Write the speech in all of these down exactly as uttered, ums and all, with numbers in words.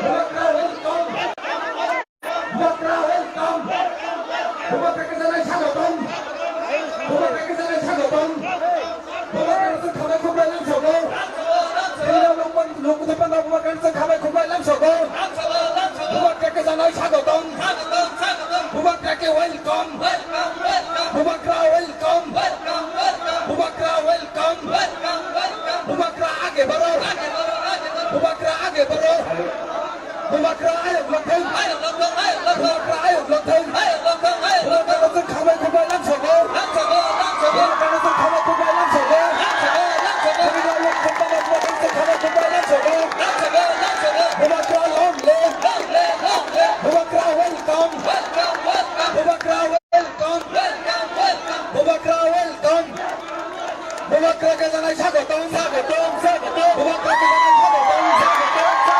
Bubagra welcome. Bubagra welcome. Bubagra khe janai sagotom. Bubagra khe janai sagotom. Bubagra khe khamai khumbai lamsogo. Tei lok lok bubagra khe khamai khumbai lamsogo. Bubagra khe janai sagotom. Bubagra khe welcome. Bubagra welcome. Bubagra welcome. Bubagra age baro. Bubagra age baro. Bubagra ayok lok thung. Bubagra ayok lok thung. Bubagra no chwng khamai khumbai lamsogo. Bubagra no chwng khamai khumbai lamsogo. Bubagra no chwng khamai khumbai lamsogo. Bubagra long live. Bubagra welcome. Bubagra welcome. Bubagra welcome. Bubagra khe janai sagotom, sagotom, sagotom. Bubagra khe janai sagotom, sagotom, sagotom.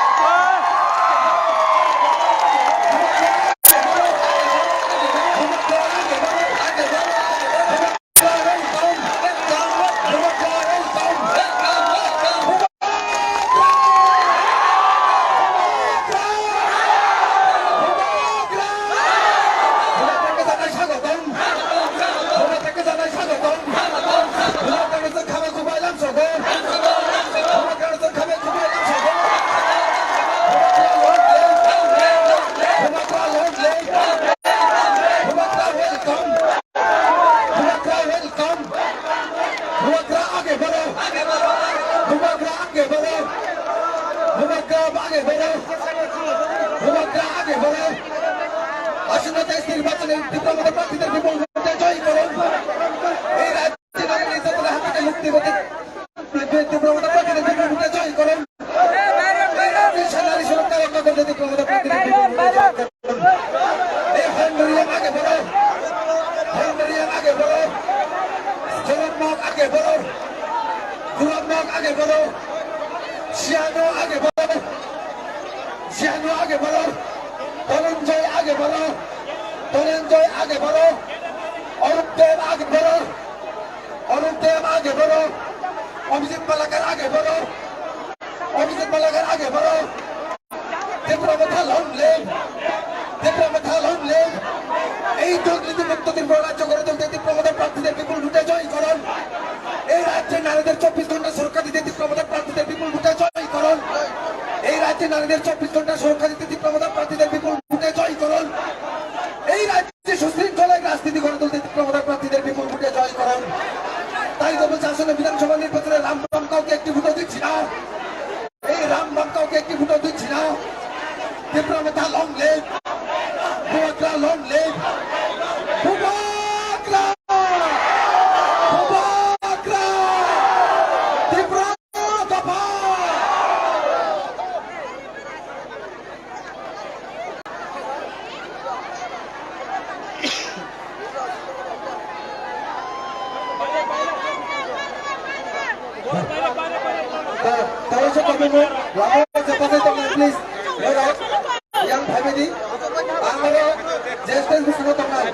Bubagra welcome. Bubagra age baro. Bubagra age baro. Bubagra age baro. Bubagra age baro. আসন্ন তেইশ নির্বাচনে তীব্র মতে প্রার্থীদের বিপুল ভোটে জয়ী করুন। এই রাজ্যে নারী নির্যাতনের হাত থেকে মুক্তি পেতে তীব্র মতে প্রার্থীদের বিপুল ভোটে জয়ী করুন। এই রাজ্যে নারী সুরক্ষা রক্ষা করতে তীব্র মতে প্রার্থীদের বিপুল ভোটে জয়ী করুন। এই হর্ন রিয়াং আগে বাড়াও, হর্ন রিয়াং আগে বাড়াও, গোলাপ মগ আগে বাড়াও, গোলাপ মগ আগে বাড়াও, শিয়ানো আগে বাড়াও, শিয়ানো আগে বাড়াও, ধনঞ্জয় আগে বাড়াও, ধনঞ্জয় আগে বাড়াও, অরূপ দেব আগে বাড়াও, অরূপ দেব আগে বাড়াও, অভিজিৎ মালাকার আগে বাড়াও, অভিজিৎ মালাকার আগে বাড়াও। Tipra Motha long live! Tipra Motha long live! এই দুর্নীতিমুক্ত ত্রিপুরা রাজ্য গড়ে তুলতে তীব্র মতে প্রার্থীদের বিপুল ভোটে জয়ী করুন। এই রাজ্যে নারীদের চব্বিশ ঘন্টা সুরক্ষা দিতে তীব্র মতে প্রার্থীদের বিপুল ভোটে জয়ী করুন। এই রাজ্যে নারীদের চব্বিশ ঘন্টা সুরক্ষা দিতে তীব্র মতে প্রার্থীদের বিপুল ভোটে জয়ী করুন। এই রাজ্যে সুশৃঙ্খল এক রাজনীতি গড়ে তুলতে তীব্র মতে প্রার্থীদের বিপুল ভোটে জয়ী করুন। তাই তো বলছি, আসন্ন বিধানসভা নির্বাচনে রাম বাম কাউকে একটি ভোটও দিচ্ছি না। এই রাম বাম কাউকে একটি ভোটও দিচ্ছি না। Tipra Motha long live! Bubagra long live! Bubagra! Bubagra! Tipra Motha! Tawisa tongmani, lama se pasai tongnai, please. Ero, yang phaimani, ang aro je stage bisingo tongnai.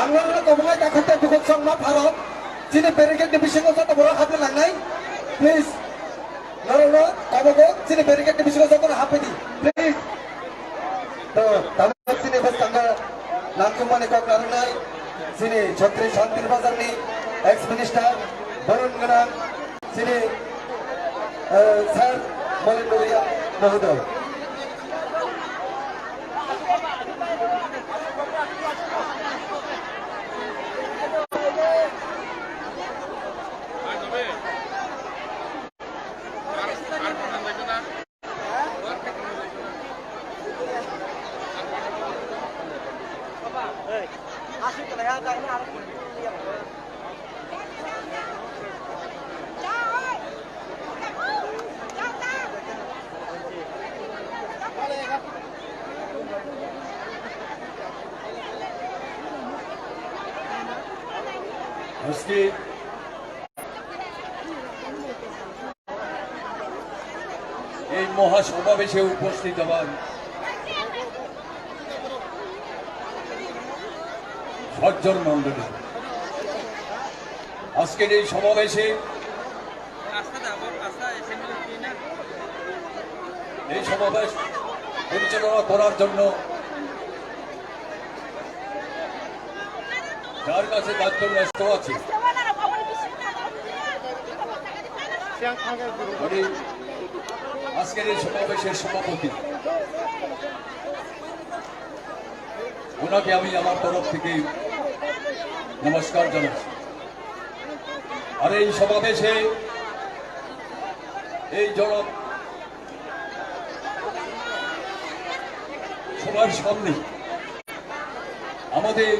Ang aro tongmani, takhate bukhuk song ma pharok. Chini barricade ni bisingo joto borok hapna nangnai, please. Norokno tamogo chini barricade ni bisingo jotono hapwi di, please. To, tabuk chini bwskango langkukmani kok narwknai chini Chhatri Shantir Bazar ni ex minister, boron gwnang chini, eh, sir Molin Rungya mohodoy. আজকে এই মহাসমাবেশে উপস্থিত হওয়ার সজ্জন মণ্ডলী, আজকের এই সমাবেশে, এই সমাবেশ পরিচালনা করার জন্য যার কাছে দায়িত্ব ন্যস্ত আছে, উনি আজকের এই সমাবেশের সভাপতি, ওনাকে আমি আমার তরফ থেকে নমস্কার জানাচ্ছি। আর এই সমাবেশে এই জন সবার সামনে আমাদের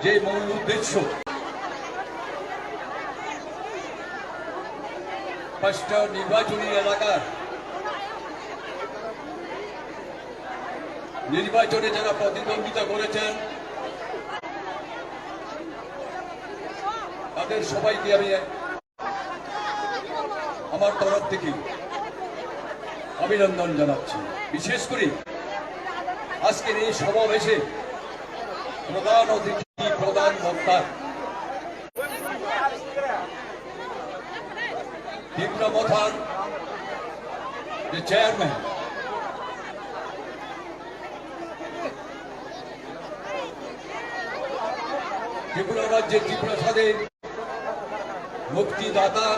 যে মূল উদ্দেশ্য, পাঁচটা নির্বাচনী এলাকার নির্বাচনে যারা প্রতিদ্বন্দ্বিতা করেছেন, তাদের সবাইকে আমি আমার তরফ থেকে অভিনন্দন জানাচ্ছি। বিশেষ করে আজকের এই সমাবেশে প্রধান অতিথি, প্রধান বক্তা ত্রিপুরা মথার যে চেয়ারম্যান, ত্রিপুরা রাজ্যের ত্রিপুরা স্বাধীন মুক্তিদাতা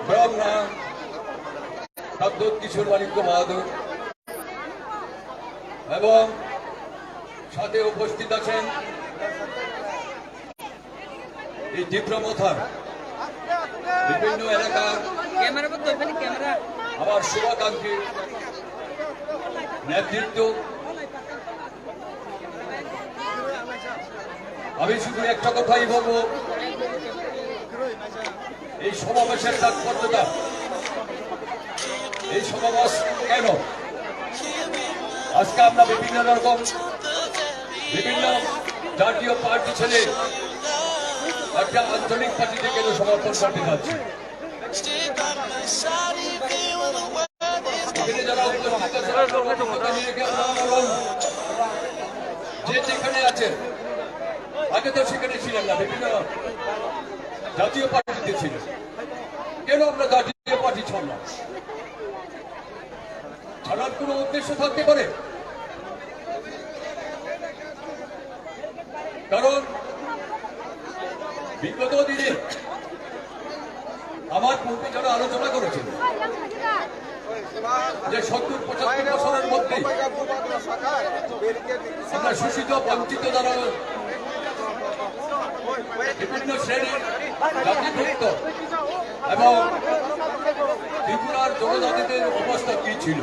ব্রহ্মা প্রদ্যোৎ কিশোর মাণিক্য বাহাদুর এবং সাথে উপস্থিত আছেন এই ত্রিপুরা মথার বিভিন্ন এলাকার আমার শুভাকাঙ্ক্ষী নেতৃত্ব। আমি শুধু একটা কথাই বলবো, এই সমাবেশের তাৎপর্যটা, এই সমাবেশ কেন? আজকে আমরা বিভিন্ন রকম, বিভিন্ন জাতীয় পার্টি ছেড়ে একটা আঞ্চলিক পার্টিতে কেন সমর্থন করতে যাচ্ছি? এখানে যারা উপস্থিত আছেন, আপনারা বক্তব্য নিয়ে গিয়ে আপনারা বলুন। যে যেখানে আছেন, আগে তো সেখানে ছিলেন না, বিভিন্ন জাতীয় পার্টিতে ছিলেন। কেন আমরা জাতীয় পার্টি ছাড়লাম? ছাড়ার কোনো উদ্দেশ্য থাকতে পারে? কারণ বিগত দিনে আমার পূর্বে যারা আলোচনা করেছেন যে সত্তর পঁচাত্তর বছরের মধ্যে আমরা শোষিত বঞ্চিত যারা বিভিন্ন শ্রেণীর জাতিভুক্ত এবং ত্রিপুরার জনজাতিদের অবস্থা কি ছিল।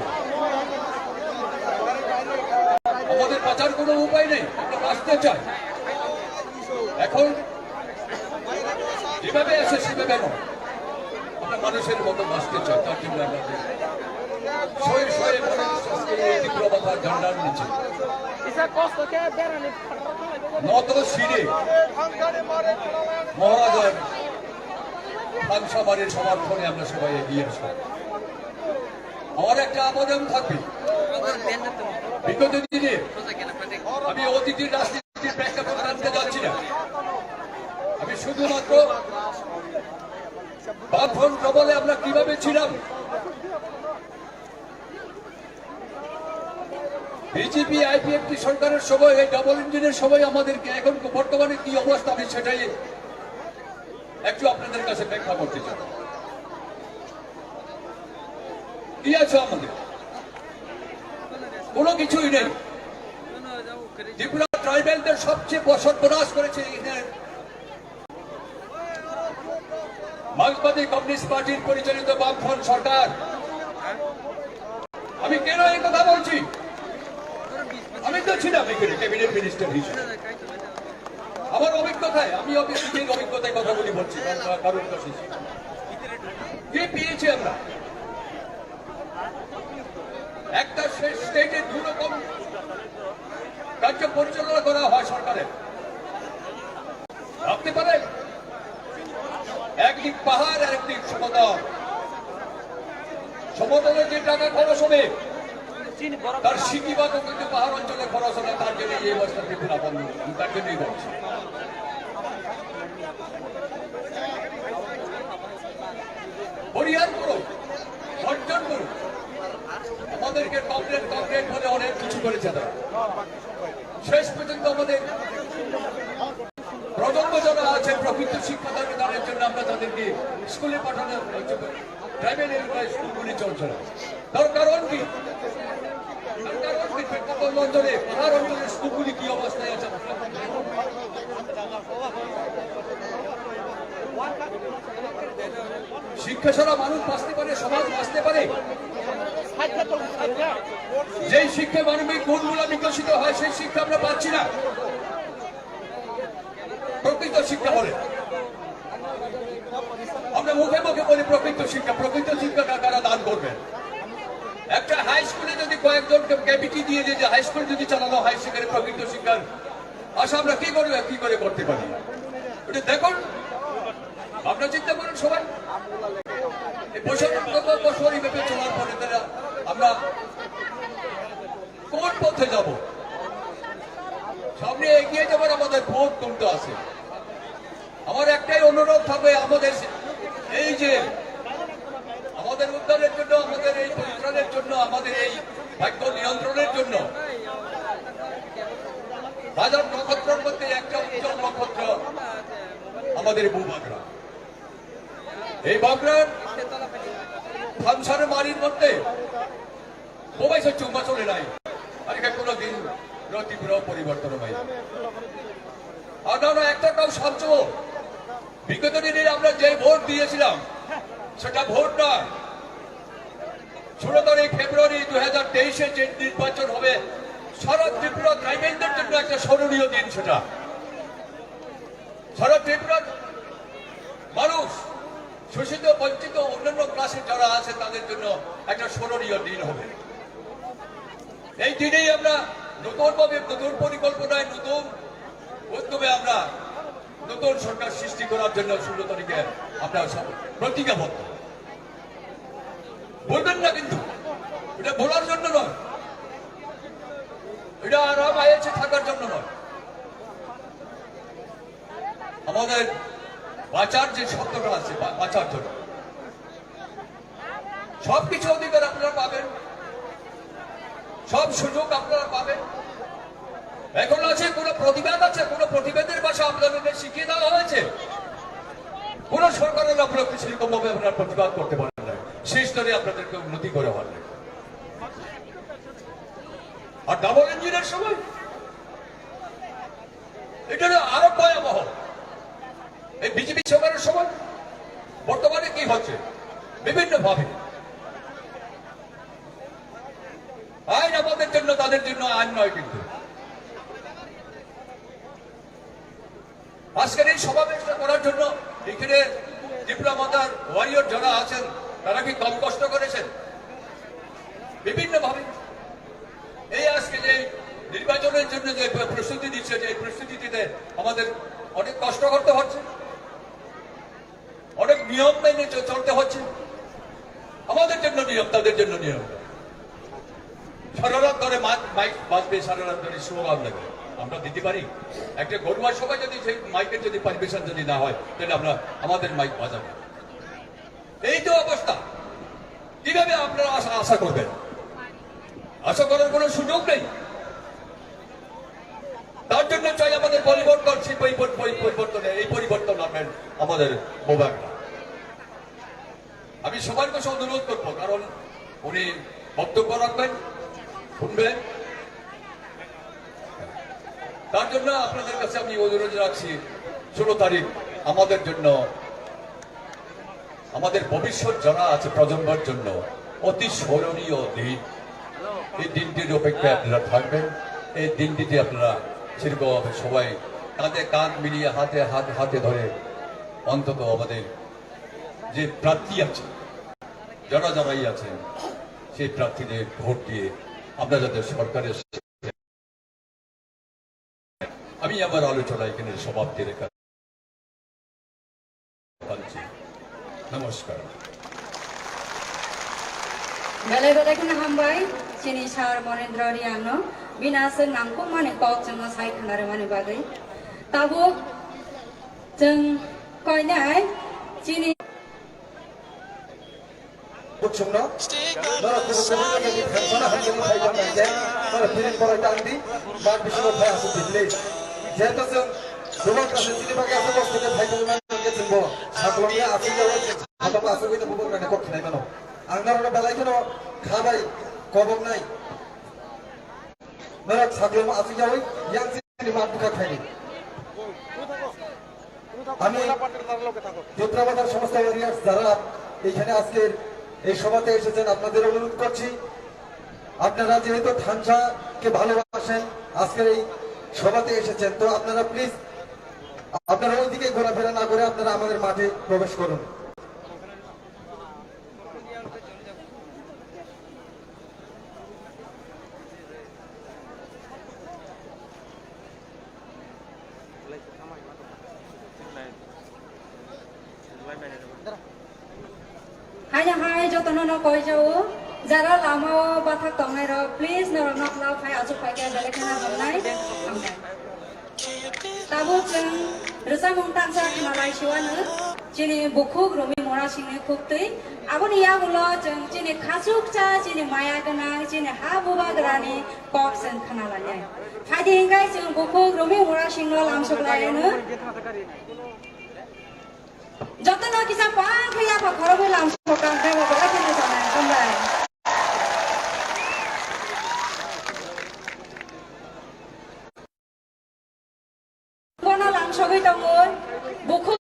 আমাদের বাঁচার কোনো উপায় নেই, আমরা বাঁচতে চাই। এখন যেভাবে আছে সেভাবে নয়, আমরা মানুষের মতো বাঁচতে চাই, তার জন্য আমরা শয়ে শয়ে মানুষ আজকে এই ত্রিপুরা মাথার ঝান্ডার নিচে। নত শিরে মহারাজার খানসামারির সমর্থনে আমরা সবাই এগিয়ে আসবো। আমার একটা আবেদন থাকবে, বিগত দিনে আমি অতীতের রাজনীতির প্রেক্ষাপট আনতে যাচ্ছি না। আমি শুধুমাত্র বামফ্রন্ট আমলে আমরা কিভাবে ছিলাম, বিজেপি আইপিএফটি সরকারের সময়, এই ডাবল ইঞ্জিনের সময় আমাদেরকে এখন বর্তমানে কি অবস্থা, আমি সেটাই একটু আপনাদের কাছে ব্যাখ্যা করতে চাই। কি আছে আমাদের? কোনো কিছুই নেই। ত্রিপুরা ট্রাইবালদের সবচেয়ে ব-, সর্বনাশ করেছে এদের মার্ক্সবাদী কমিউনিস্ট পার্টির পরিচালিত বামফ্রন্ট সরকার। আমি কেন এই কথা বলছি? আমি তো ছিলাম এখানে ক্যাবিনেট মিনিস্টার হিসেবে। আমার অভিজ্ঞতায়, আমি অভি-, নিজের অভিজ্ঞতায় কথা বলি বলছি, কারণ, কারণ কাছে কি পেয়েছি আমরা? একটা স্টে-, স্টেটে দু রকম কার্য পরিচালনা করা হয় সরকারের। ভাবতে পারেন, একদিক পাহাড় আর একদিক সমতল। সমতলে যে টাকা খরচ হবে, তার সিকি ভাগও কিন্তু পাহাড় অঞ্চলে খরচ হবে, তার জন্য এই অবস্থা ত্রিপুরা বন্ধ, আমি তার জন্যই বলছি। পরিহার করো, বর্জন করো। আমাদেরকে কমরেড, কমরেড বলে অনেক কিছু করেছে তারা। শেষ পর্যন্ত আমাদের প্রজন্ম যারা আছে, প্রকৃত শিক্ষা দানের জন্য আমরা তাদেরকে স্কুলে পাঠানো হচ্ছে। ট্রাইবেল এলাকায় স্কুলগুলি চলছে না। তার কারণ কি? তার কারণ কি? প্রত্যন্ত অঞ্চলে, পাহাড় অঞ্চলের স্কুলগুলি কি অবস্থায় আছে? শিক্ষা ছাড়া মানুষ বাঁচতে পারে, সমাজ বাঁচতে পারে? যেই শিক্ষায় মানবিক গুণগুলো বিকশিত হয়, সেই শিক্ষা আমরা পাচ্ছি না। প্রকৃত শিক্ষা বলে আমরা মুখে মুখে বলি প্রকৃত শিক্ষা, প্রকৃত শিক্ষা কারা দান করবেন? একটা হাই স্কুলে যদি কয়েকজনকে কেপিটি দিয়ে দিয়ে যে হাই স্কুল যদি চালানো হয়, সেখানে প্রকৃত শিক্ষার আশা আমরা কি করে, কি করে করতে পারি? এটা দেখুন, ভাবনা চিন্তা করুন সবাই। এই বৈষম্য কত বছর এইভাবে চলার পরে তারা আমরা কোন পথে যাব? সামনে এগিয়ে যাবার আমাদের পথ কোনটা আছে? আমার একটাই অনুরোধ থাকবে, আমাদের এই যে আমাদের উদ্ধারের জন্য, আমাদের এই পরিত্রাণের জন্য, আমাদের এই ভাগ্য নিয়ন্ত্রণের জন্য হাজার নক্ষত্রের মধ্যে একটা উজ্জ্বল নক্ষত্র আমাদের বুবাগরা। এই বাগরার থানসার মারির মধ্যে বোবাইছে চুম্বা চলে নাই। আর এটা কোনো দিন ত্রিপুরাও পরিবর্তন হয় না। আপনারা একটা কাউ সবচেয়ে বিগত দিনে আমরা যে ভোট দিয়েছিলাম, সেটা ভোট না। ষোলো তারিখ ফেব্রুয়ারি দুই হাজার তেইশে যে নির্বাচন হবে, সারা ত্রিপুরা ট্রাইবেলদের জন্য একটা স্মরণীয় দিন সেটা। সারা ত্রিপুরার মানুষ, শোষিত, বঞ্চিত, অন্যান্য ক্লাসে যারা আছে, তাদের জন্য একটা স্মরণীয় দিন হবে। এই দিনেই আমরা নতুনভাবে, নতুন পরিকল্পনায়, নতুন উদ্যমে আমরা নতুন সরকার সৃষ্টি করার জন্য ষোলো তারিখে আমরা সব প্রতিজ্ঞাবদ্ধ। বলবেন না কিন্তু, এটা বলার জন্য নয়, এটা আরাম আয়েসে থাকার জন্য নয়। আমাদের বাঁচার যে শব্দটা আছে, বা-, বাঁচার জন্য সবকিছু অধিকার আপনারা পাবেন, সব সুযোগ আপনারা পাবেন। এখন আছে কোনো প্রতিবাদ আছে, কোনো প্রতিবাদের ভাষা আপনাদেরকে শিখিয়ে দেওয়া হয়েছে? কোনো সরকারের আপনাকে সেরকম ভাবে আপনারা প্রতিবাদ করতে পারেন না, সেই স্তরে আপনাদেরকে উন্নতি করে হওয়ার নেই। আর ডাবল ইঞ্জিনের সময় এটা আরো ভয়াবহ। এই বিজেপি সরকারের সময় বর্তমানে কি হচ্ছে? বিভিন্ন ভাবে আইন আমাদের জন্য, তাদের জন্য আইন নয়। কিন্তু আজকের এই সমাবেশটা করার জন্য এখানে ত্রিপুরা মাতার ওয়ারিয়র যারা আছেন, তারা কি কম কষ্ট করেছেন? বিভিন্ন ভাবে এই আজকে যে নির্বাচন নির্বাচনের জন্য যে প্র-, প্রস্তুতি নিচ্ছে, যে প্রস্তুতিতে আমাদের অনেক কষ্ট করতে হচ্ছে, অনেক নিয়ম মেনে চ-, চলতে হচ্ছে। আমাদের জন্য নিয়ম, তাদের জন্য নিয়ম। সারা রাত ধরে মা-, মাইক বাজবে, সারা রাত ধরে স্লোগান দেবে, আমরা দিতে পারি? একটা ঘরোয়া সভায় যদি সেই মাইকের যদি পারমিশন যদি না হয়, তাহলে আমরা আমাদের মাইক বাজাবো। এই তো অবস্থা। কিভাবে আপনারা আশা, আশা করবেন? আশা করার কোনো সুযোগ নেই। তার জন্য চাই আমাদের পরিবর্তন, সেই পরিবর্তন, এই পরি-, পরি-, পরিবর্তন আনবেন আমাদের মোবারক। আমি সবার কাছে অনুরোধ করব, কারণ উনি বক্তব্য রাখবেন, শুনবেন। তার জন্য আপনাদের কাছে আমি অনুরোধ রাখছি, ষোলো তারিখ আমাদের জন্য, আমাদের ভবিষ্যৎ যারা আছে প্রজন্মের জন্য অতি স্মরণীয় দিন। এই দিনটির অপেক্ষায় আপনারা থাকবেন। এই দিনটিতে আপনারা সেরকমভাবে সবাই কাঁধে কাঁধ মিলিয়ে, হাতে হাত, হাতে ধরে অন্তত আমাদের যে প্রার্থী আছে, যারা যারাই আছেন, সেই প্রার্থীদের ভোট দিয়ে আমরা যাতে সরকারের, আমি আমার আলোচনা এখানে সমাপ্তি রেখা পাচ্ছি। নমস্কার। Belai belai kheno hambai chini sir Monendra Reang no, bini aswk nangkukmani kok chwngno sai khna rwmani bagwi. Tabuk chwng koinai chini Buchungno, norok kubun kubun jaga ni phansana hamjani phai tong nai je, norok piring borai tang di, mat bisingo phai asuk di please. Jehetu chwng kubun kasa chini bagwi asuk bosto khe phai tong mani hwnkhe chwngbo saklong ya asuk ya, saklong asuk ya kubun rani kok khnai mano. Ang norokno belai kheno kha bai kobok nai. Norok saklong asuk ya yang chini mat bukha khai di. আমি ত্রিপুরা ভাষার সমস্ত ওয়ারিয়ার্স যারা এখানে আজকের এই সভাতে এসেছেন, আপনাদের অনুরোধ করছি, আপনারা যেহেতু থানসাকে ভালোবাসেন, আজকের এই সভাতে এসেছেন, তো আপনারা প্লিজ আপনারা ওইদিকে ঘোরাফেরা না করে আপনারা আমাদের মাঠে প্রবেশ করুন। Haino hai jotono no koi jao, jara lama o bathak tongnai rok, please norok no klau phai achuk phai khe belai kheno hamnai. Hamnai. Tabuk chwng rwchapmung taksa khna lai si uanw, chini bukhuk Rumi Murasingni khuktwi. Aboni yagulo chwng chini khachuksa, chini maya gwnang, chini ha bubagrani kok chwng khna lainai. Phaidi hinkhai chwng bukhuk Rumi Murasingno lamsok lai anw. Jotono kisa pang khe yapha khoroknwi lamsok kang khe bo belai kheno janai. Hambai. Bono lamsogwi tongo, bukhuk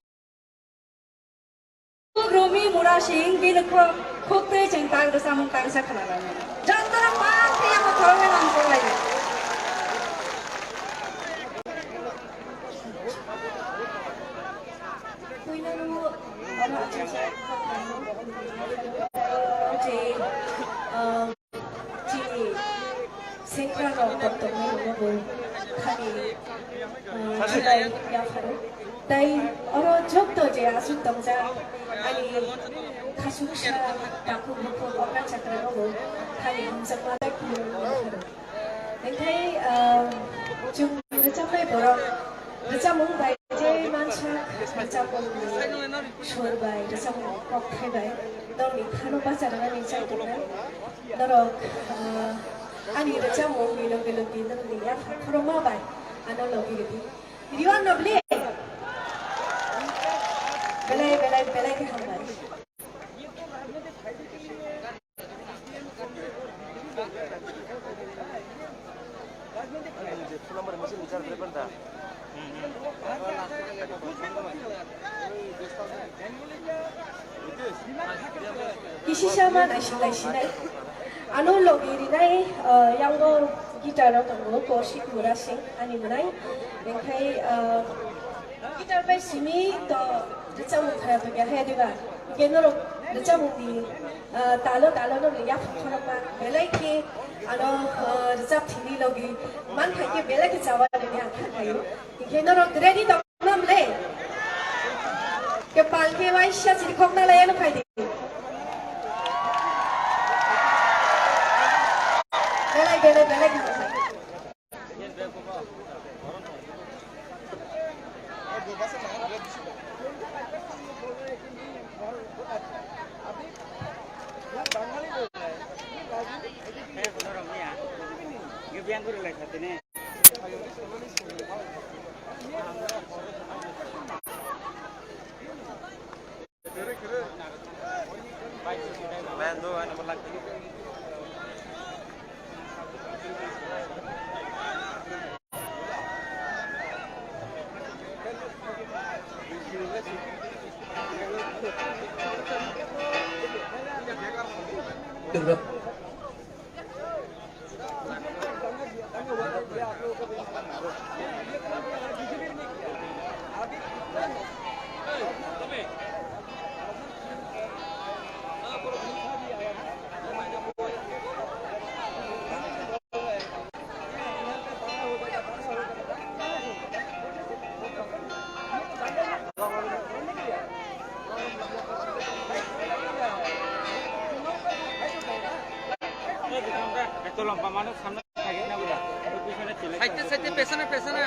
Rumi Murasing, bini khuk-, khuktwi chwng tak rwchapmung kaisa khwna lainai. Jotono pang khe yapha khoroknwi lamsok lai. Puilano oro achukjak je, ah, chini sengkrak rok tongtongnairokno bo thani, ah, jutai yapharo. Tai oro joto je aswk tongjak ani khasuksa takhuk bukhuk okra chakrano bo thani hamjakma tei khulumma yapharo. Hingkhai, ah, chwng rwchapnai borok rwchapmung bai je mansa rwchapmungni sur bai rwchapmung kokthai bai norokni khano bacharwknani chai tongnai. Norok, ah, ani rwchapmungni loge loge norokni yaphang khorokma bai ano logi rwdi. Riwan no bli? Belai, belai, belai khe hambai. Kisisa ma naising naisinai. Ano logi rinai, ah, yango guitar o tongo Kaushik Murasing ani mwnai. Hingkhai, ah, guitar bai simi to rwchapmung khara tongya he diba? Hingkhe norok rwchapmungni, ah, talo talo norok yaphang khorokma belai khe Ano, eh, rwchap thini logi man khai khe belai khe chawa nini ang kha khayo. Hinkhe norok ready tong nam le? Ke pal khe waisa chiri khok na lai ano khai di. Belai, belai, belai khe. Side-এ, side-এ, পেছনে, পেছনে।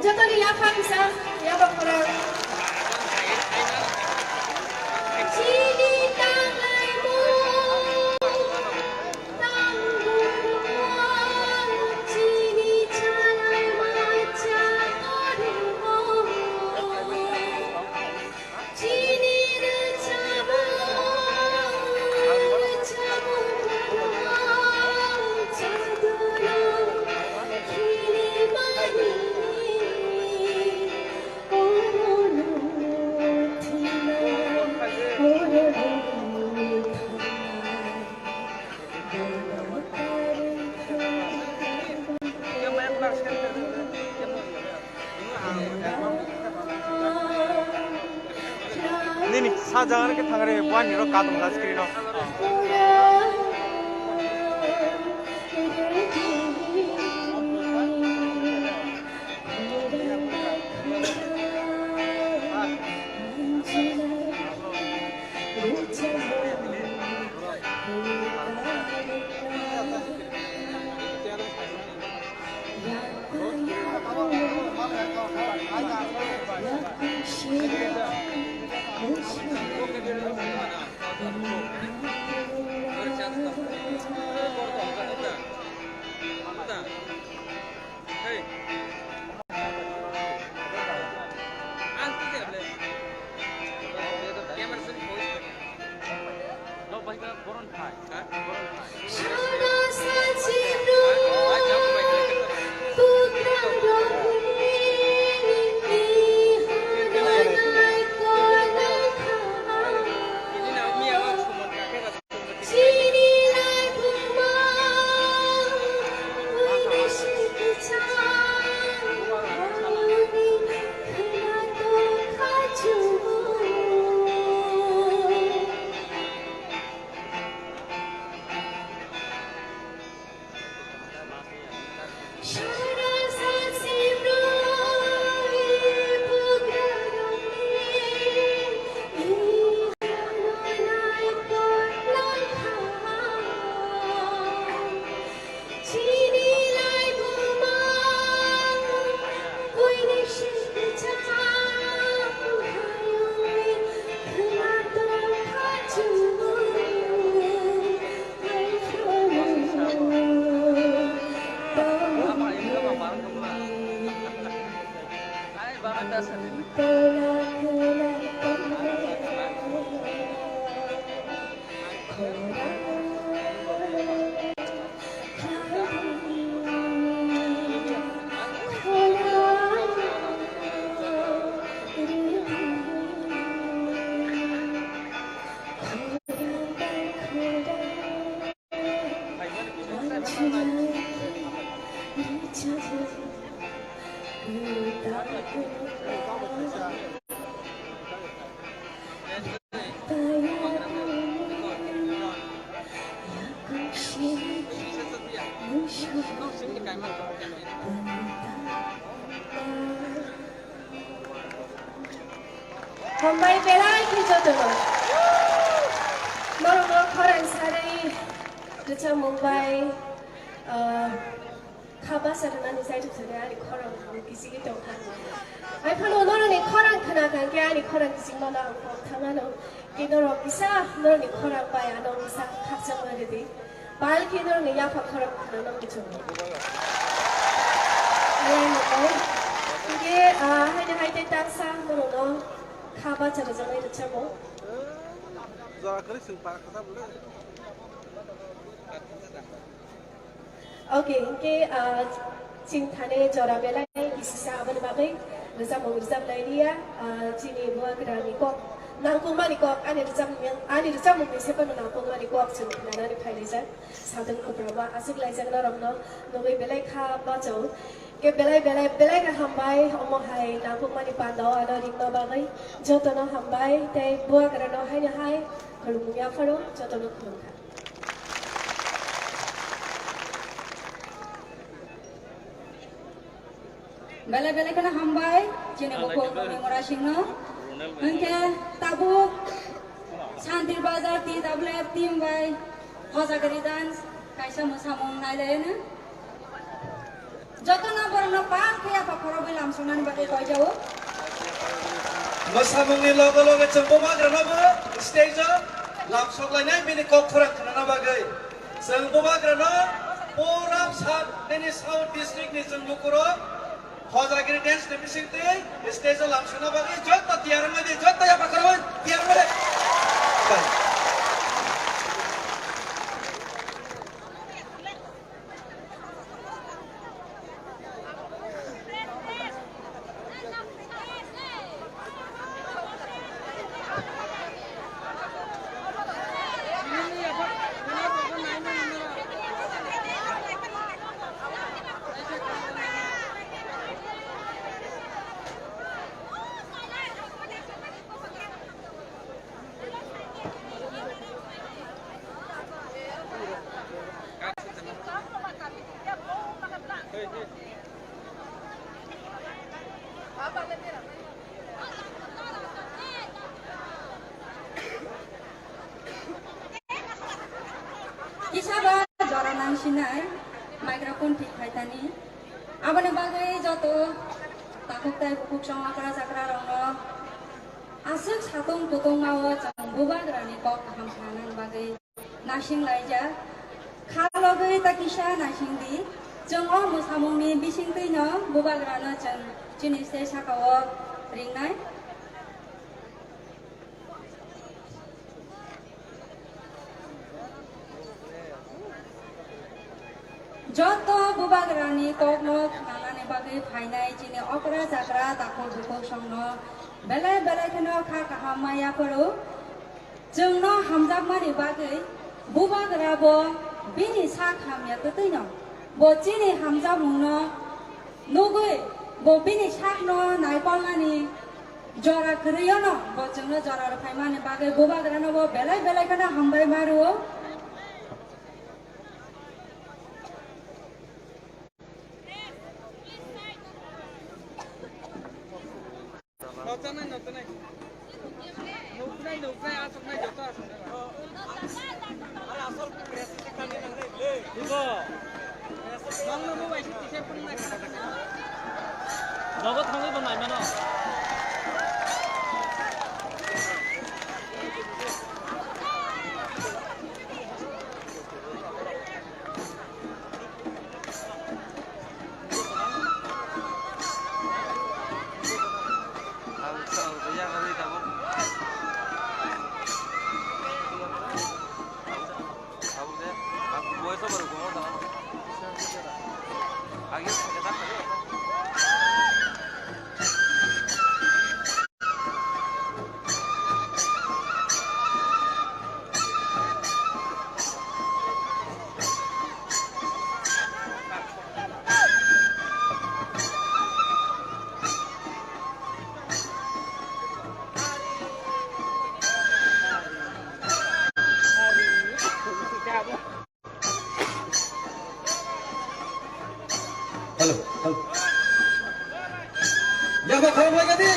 Joto ni yaphang kisa, yaphang khorang. Chini tanglai mung, tang buru mung, chini chalai macha koru mung. Nini sa jaga ke thangre, buani ro katung la screen o. Hambai belai khe jotono. Norokno khorang sarwi rwchapmung bai, ah, kha basa rwnani side of ani khorang kisigi tongkha. Hai phano norokni khorang khna kha khe ani khorang kisingmano ang kok thangmano. Khe norok kisa norokni khorang bai ano kisa khakchangma rwdi. Pal khe norokni yapha khorang khna no muchungo. Belai hambai. Hingke, ah, haino hai tei taksa norokno kha bacha rwjaknai rwchapmung. Jora kwrwi chwng para kwchapmung le. Okay, hingke, ah, chwng thani jora belai kisisa aboni bagwi rwchapmung rwchap lai liya, ah, chini bubagrani kok, nangkukmani kok, ani rwchapmung, ani rwchapmungni se phano nangkukmani kok chwng khnanani phai laijak. Sadhon Kuprama aswk laijak norokno nugwi belai kha bachao. Khe belai belai belai khe hambai, omo hai nangkukmani pandao ano ringma bagwi jotono hambai tei bubagrano haino hai khulumung yapharo jotono khulumkha. Belai belai kheno hambai, chini bukhuk Nongni Murasingno. Hwnkhe tabuk Santir Bazar T W F team bai Hojagiri dance kaisa mwsamung nailaino. Jotono borokno pal khe yapha khorobwi lamsoknani bagwi koijao. Mwsamungni loge loge chwng bubagranobo stage-o lamsoklainai bini kok khorang khnana bagwi. Chwng bubagrano pura sat nini South district ni chwng lukurok Hojagiri dance ni bisingtwi stage o lamsokna bagwi joto tiyar wngmadi, joto yapha khorwi tiyar wngmadi. Kisa ba jora nangsinai, microphone thik phaithani. Aboni bagwi joto Takhuk tei bukhuk song okra chakra rokno aswk satung kutung mao chwng bubagrani kok kaham khnanani bagwi naising laijak. Kha logwi ta kisa naising di, chwng o mwsamungni bisingtwino bubagrano chwng chini stage sakao ringnai. Joto bubagrani kokno khnanani bagwi phainai chini okra chakra takhuk bukhuk songno belai belai kheno kha kaham ma yaphuru. Chwngno hamjakmani bagwi bubagra bo bini sak hamya twtwino bo chini hamjakmungno nugwi bo bini sakno naipolnani jora kwrwiono bo chwngno jora rwphaimani bagwi bubagrano bo belai belai kheno hambai ma rwo. Nokjaknai, nokjaknai. Nuknai, nuknai, asoknai, joto asoknai. Ibo. Nokno bo bai se tisa phunuknai. Nogo thangwi bo naimano. Hello, hello. Yaba khorok lai gadi.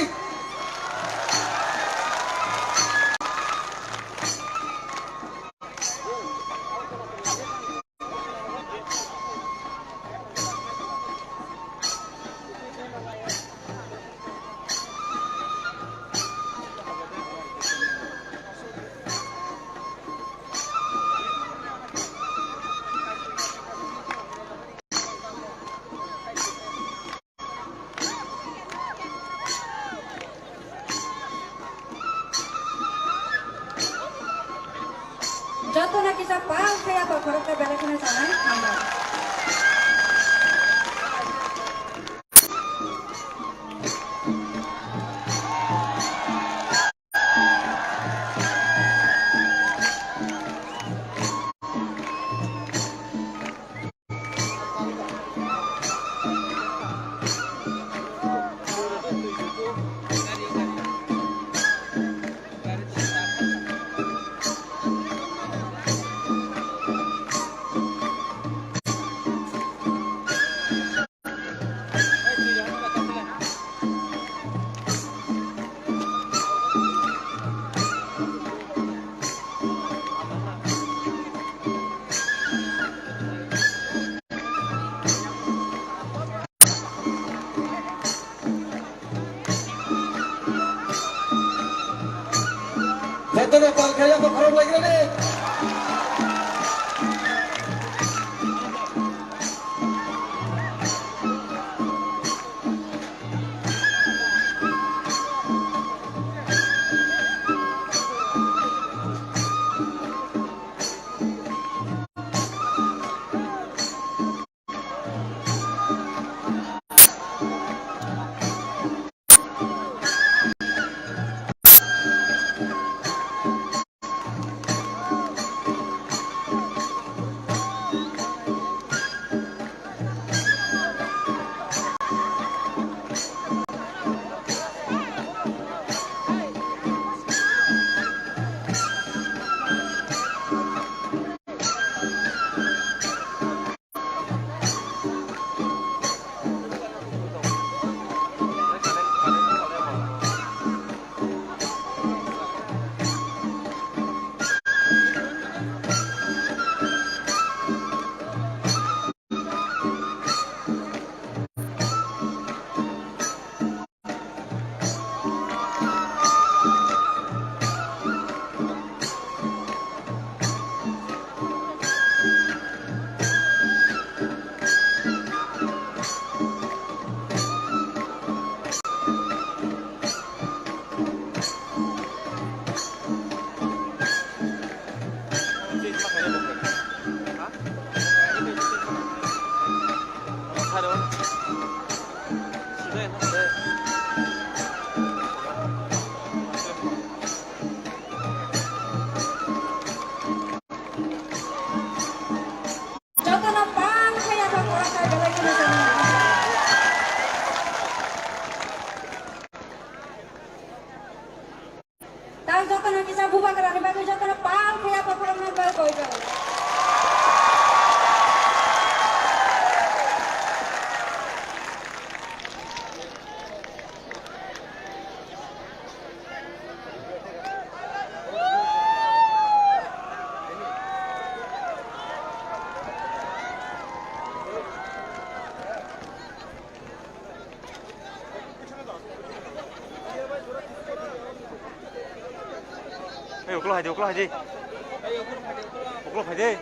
Jotono kisa pal khe ya, khoroksa belai kheno chanai hambai. Jotono pal khe ya, bo khorok lai gre. Jotono kisa bubagrani bagwi jotono pal khe yapha khoroknani bagwi koi jago. Ei, uklo hai de, uklo hai de. Uklo hai de.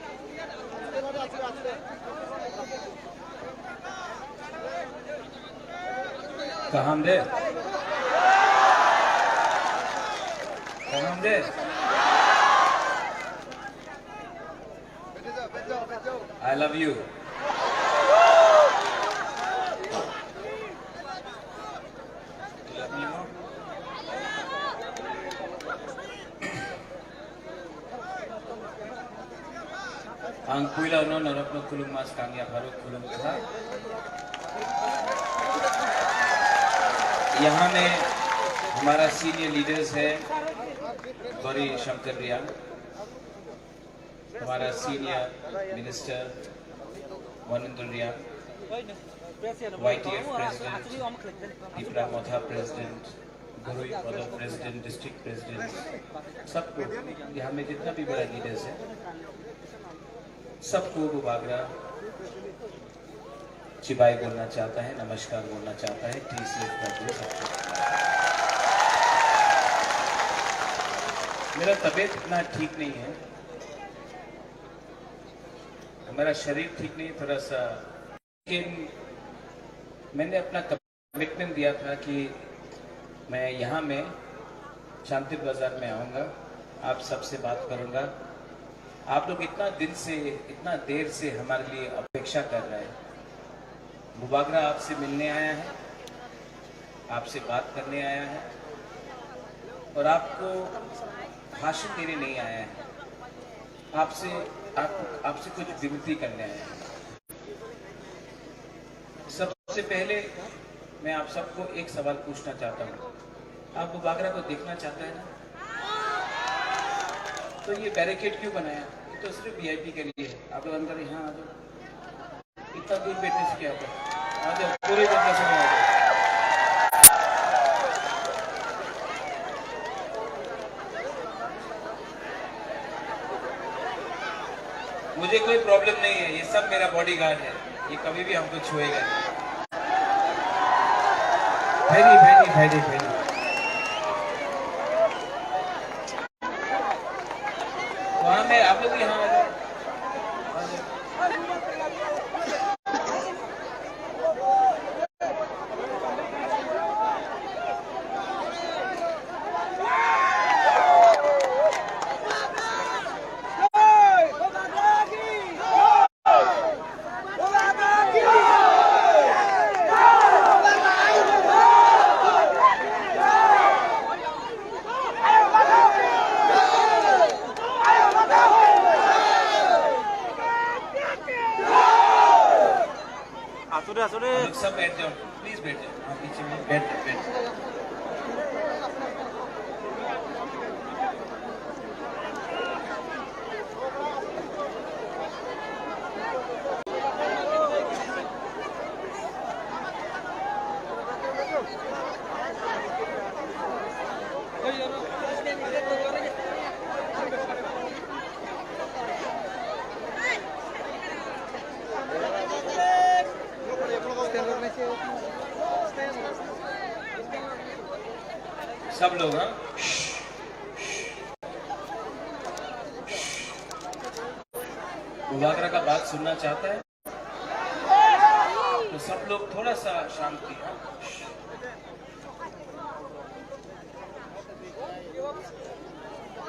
Kaham de. Kaham de. I love you. Ang puila no norokno khulumma swkang yapharo khulumkha. यहाँ में हमारा senior leaders है गौरी शंकर रियांग, हमारा senior minister Maninder Riyang, YTF president, Tipra Motha president, Gurui Padar president, district president, सबको, यहाँ में जितना भी बड़ा लीडर्स है, सबको वो बागरा चिबाई बोलना चाहता है, नमस्कार बोलना चाहता है, टीसीएफ का दोस्त। मेरा तबीयत इतना ठीक नहीं है, मेरा शरीर ठीक नहीं, थोड़ा सा, लेकिन मैंने अपना कमिटमेंट दिया था कि मैं यहाँ में शांति बाजार में आऊँगा, आप सबसे बात करूँगा। आप लोग इतना दिन से, इतना देर से हमारे लिए अपेक्षा कर रहे हैं। बुबागरा आपसे मिलने आया है, आपसे बात करने आया है और आपको भाषण देने नहीं आया है। आपसे, आप, आपसे कुछ विनती करने आया है। सबसे पहले मैं आप सबको एक सवाल पूछना चाहता हूँ, आप बुबागरा को देखना चाहते हैं ना? तो ये बैरिकेड क्यों बनाया? ये तो सिर्फ वीआईपी के लिए है। आप लोग अंदर यहाँ आ जाओ। इतना दूर बैठने से क्या होता है? आ जाओ, पूरे जनता से आ जाओ। मुझे कोई प्रॉब्लम नहीं है, ये सब मेरा बॉडीगार्ड है, ये कभी भी हमको छुएगा नहीं। भाई नहीं, भाई नहीं, भाई नहीं, भाई नहीं। वहाँ में आप लोग भी यहाँ आ जाओ। आसुरे, आसुरे। हम लोग सब बैठ जाओ, प्लीज बैठ जाओ। हाँ, पीछे में बैठ जाओ, बैठ जाओ। सब लोग, हाँ? बुबागरा का बात सुनना चाहता है? तो सब लोग थोड़ा सा शांति, हाँ?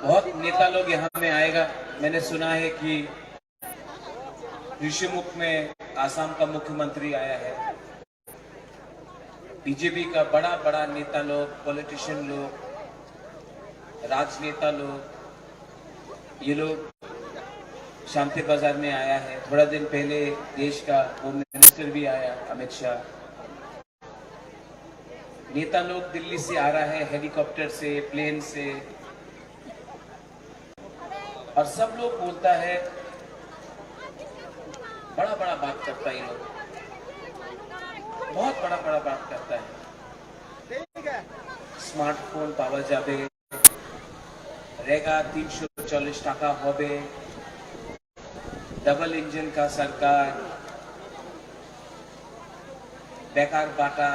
बहुत नेता लोग यहाँ में आएगा। मैंने सुना है कि ऋषिमुख में आसाम का मुख्यमंत्री आया है। बीजेपी का बड़ा बड़ा नेता लोग, पॉलिटिशियन लोग, राजनेता लोग, ये लोग शांति बाजार में आया है। थोड़ा दिन पहले देश का होम मिनिस्टर भी आया, अमित शाह। नेता लोग दिल्ली से आ रहा है, हेलीकॉप्टर से, प्लेन से। और सब लोग बोलता है, बड़ा बड़ा बात करता है ये लोग, बहुत बड़ा बड़ा बात करता है। স্মার্টফোন পাওয়া যাবে, রেগা তিনশো চল্লিশ টাকা হবে, ডাবল ইঞ্জিন কা সরকার, বেকার ভাতা,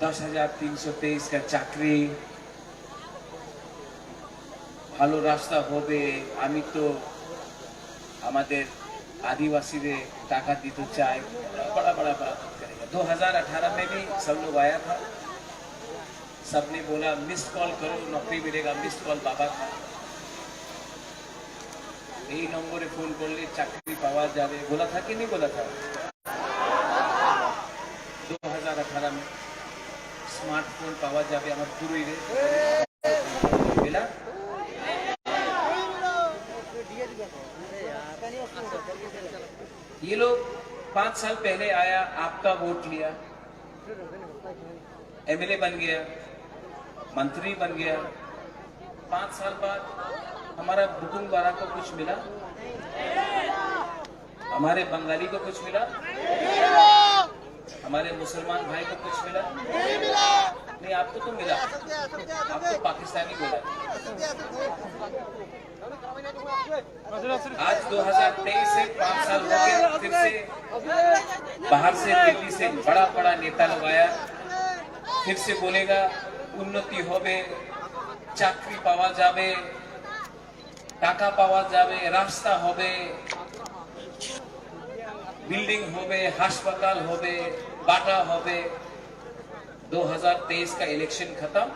দশ হাজার তিনশো তেইশ কা চাকরি, ভালো রাস্তা হবে। আমি তো আমাদের আদিবাসীদের টাকা দিতে চাই। বড়া বড়া বাত করেগা। दो हज़ार अठारह में भी सब लोग आया था, सबने बोला, "मिस कॉल करो, नौकरी मिलेगा।" मिस कॉल बाबा था। এই নম্বরে ফোন করলে চাকরি পাওয়া যাবে, बोला था कि नहीं बोला था? दो हज़ार अठारह में স্মার্টফোন পাওয়া যাবে আমার পুরুইরে। मिला? ये लोग पाँच साल पहले आया, आपका वोट लिया, एमएलए बन गया, मंत्री बन गया। पाँच साल बाद हमारा बुकुंग बारा को कुछ मिला? हमारे बंगाली को कुछ मिला? हमारे मुसलमान भाई को कुछ मिला? नहीं, आपको तो मिला, आप तो पाकिस्तानी बोला। आज दो हज़ार तेईस से पाँच साल हो गए, फिर से बाहर से, दिल्ली से बड़ा बड़ा नेता लोग आया, फिर से बोलेगा উন্নতি হবে, চাকরি পাওয়া যাবে, টাকা পাওয়া যাবে, রাস্তা হবে, বিল্ডিং হবে, হাসপাতাল হবে, বাটা হবে। दो हज़ार तेईस का इलेक्शन खत्म,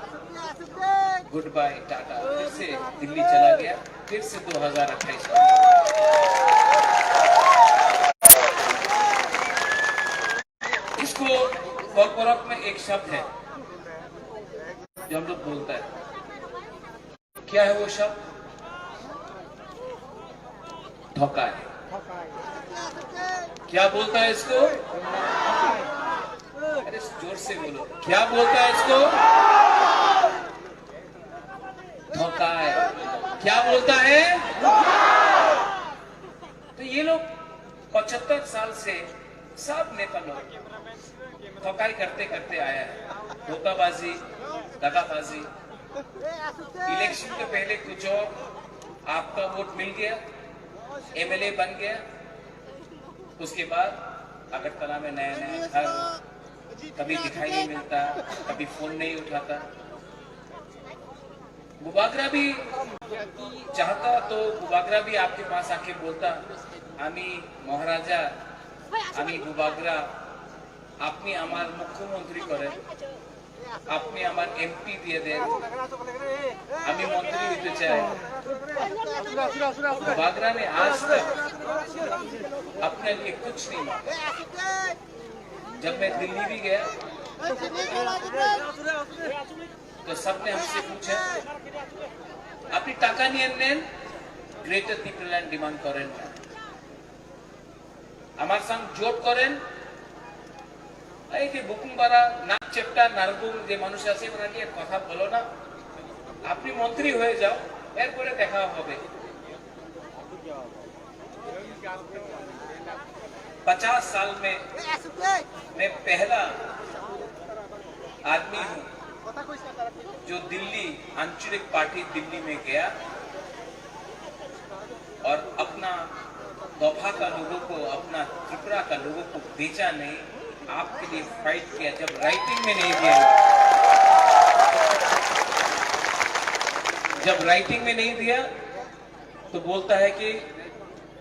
गुड बाय टाटा, फिर से दिल्ली चला गया, फिर से दो हज़ार अट्ठाईस। इसको कॉर्पोरेट में एक शब्द है जो हम लोग बोलता है, क्या है वो शब्द? धोखा है। क्या बोलता है इसको? अरे जोर से बोलो, क्या बोलता है इसको? धोखा है। क्या बोलता है? तो ये लोग पचहत्तर साल से सब नेता लोग ठगाई करते करते आया है, धोखाबाजी, दगाबाजी। इलेक्शन के पहले कुछ और, आपका वोट मिल गया, एमएलए बन गया, उसके बाद अगरतला में नया नया घर, कभी दिखाई नहीं मिलता, कभी फोन नहीं उठाता। बुबागरा भी चाहता तो बुबागरा भी आपके पास आके बोलता, "আমি মহারাজা, আমি বুবাগরা, আপনি আমার মুখ্যমন্ত্রী করেন, আপনি আমার এমপি দিয়ে দেন, আমি মন্ত্রী হইতে চাই।" बुबागरा ने आज तक अपने लिए कुछ नहीं मांगा। जब मैं दिल्ली भी गया, तो सबने हमसे पूछा, "আপনি টাকা নিয়ে নেন, গ্রেটার ত্রিপুরাল্যান্ড ডিমান্ড করেন না, আমার সঙ্গে জোট করেন।" এই যে বুকুংবারা, নাকচেপটা, নারবুং যে মানুষ আছে, ওনাকে কথা বলো না, আপনি মন্ত্রী হয়ে যাও, এরপরে দেখা হবে। पचास साल में मैं पहला आदमी हूँ जो दिल्ली, आंचलिक पार्टी दिल्ली में गया और अपना दोफा का लोगों को, अपना त्रिपुरा का लोगों को बेचा नहीं, आपके लिए फाइट किया। जब राइटिंग में नहीं दिया, जब राइटिंग में नहीं दिया, तो बोलता है कि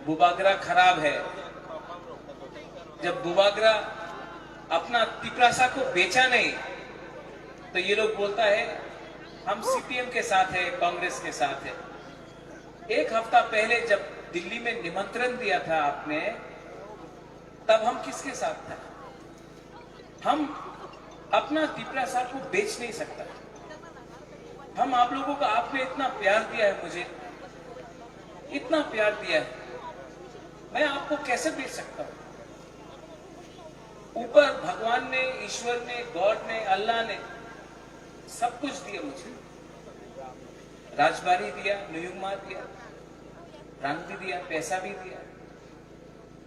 बुबागरा खराब है। जब बुबागरा अपना तिपरासा को बेचा नहीं, तो ये लोग बोलता है, "हम सीपीएम के साथ है, कांग्रेस के साथ है।" एक हफ्ता पहले जब दिल्ली में निमंत्रण दिया था आपने, तब हम किसके साथ था? हम अपना तिपरासा को बेच नहीं सकता। हम आप लोगों को, आपने इतना प्यार दिया है मुझे, इतना प्यार दिया है, मैं आपको कैसे बेच सकता हूँ? ऊपर भगवान ने, ईश्वर ने, गॉड ने, अल्लाह ने सब कुछ दिया मुझे। राजबारी दिया, नुयुमा दिया, रंग भी दिया, पैसा भी दिया,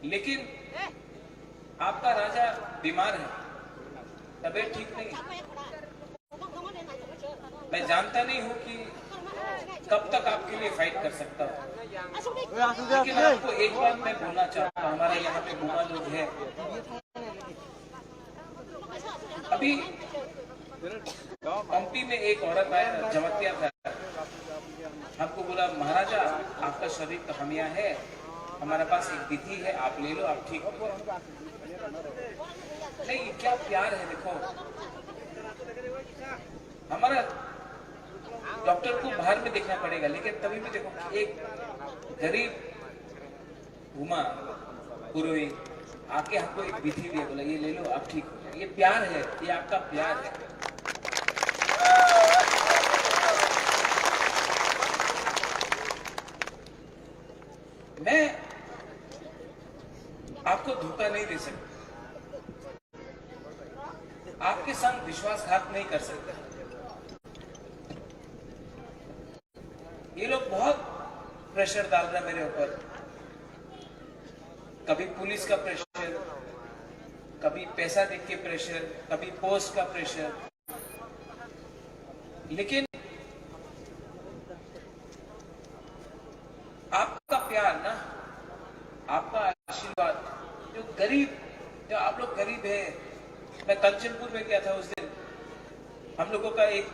लेकिन आपका राजा बीमार है, तबीयत ठीक नहीं है। मैं जानता नहीं हूँ कि कब तक आपके लिए फाइट कर सकता हूँ, लेकिन आपको एक बात मैं बोलना चाहता हूँ, हमारे यहाँ पे बुआ लोग हैं, अभी पंक्ति में एक औरत आया, जमातिया था, हमको बोला, "महाराजा, आपका शरीर तो हम यहाँ है, हमारे पास एक विधि है, आप ले लो, आप ठीक हो जाओ।" नहीं, क्या प्यार है, देखो, हमारा डॉक्टर को बाहर में देखना पड़ेगा, लेकिन तभी भी देखो, एक गरीब घुमा पुरोहित आके हमको एक विधि दिया, बोला, "ये ले लो, आप ठीक हो जाए।" ये प्यार है, ये आपका प्यार है। मैं आपको धोखा नहीं दे सकता, आपके साथ विश्वासघात नहीं कर सकता। ये लोग बहुत प्रेशर डाल रहे हैं मेरे ऊपर, कभी पुलिस का प्रेशर, कभी पैसा देख के प्रेशर, कभी पोस्ट का प्रेशर, लेकिन आपका प्यार ना, आपका आशीर्वाद, जो गरीब, जो आप लोग गरीब है, मैं कंचनपुर में गया था उस दिन, हम लोगों का एक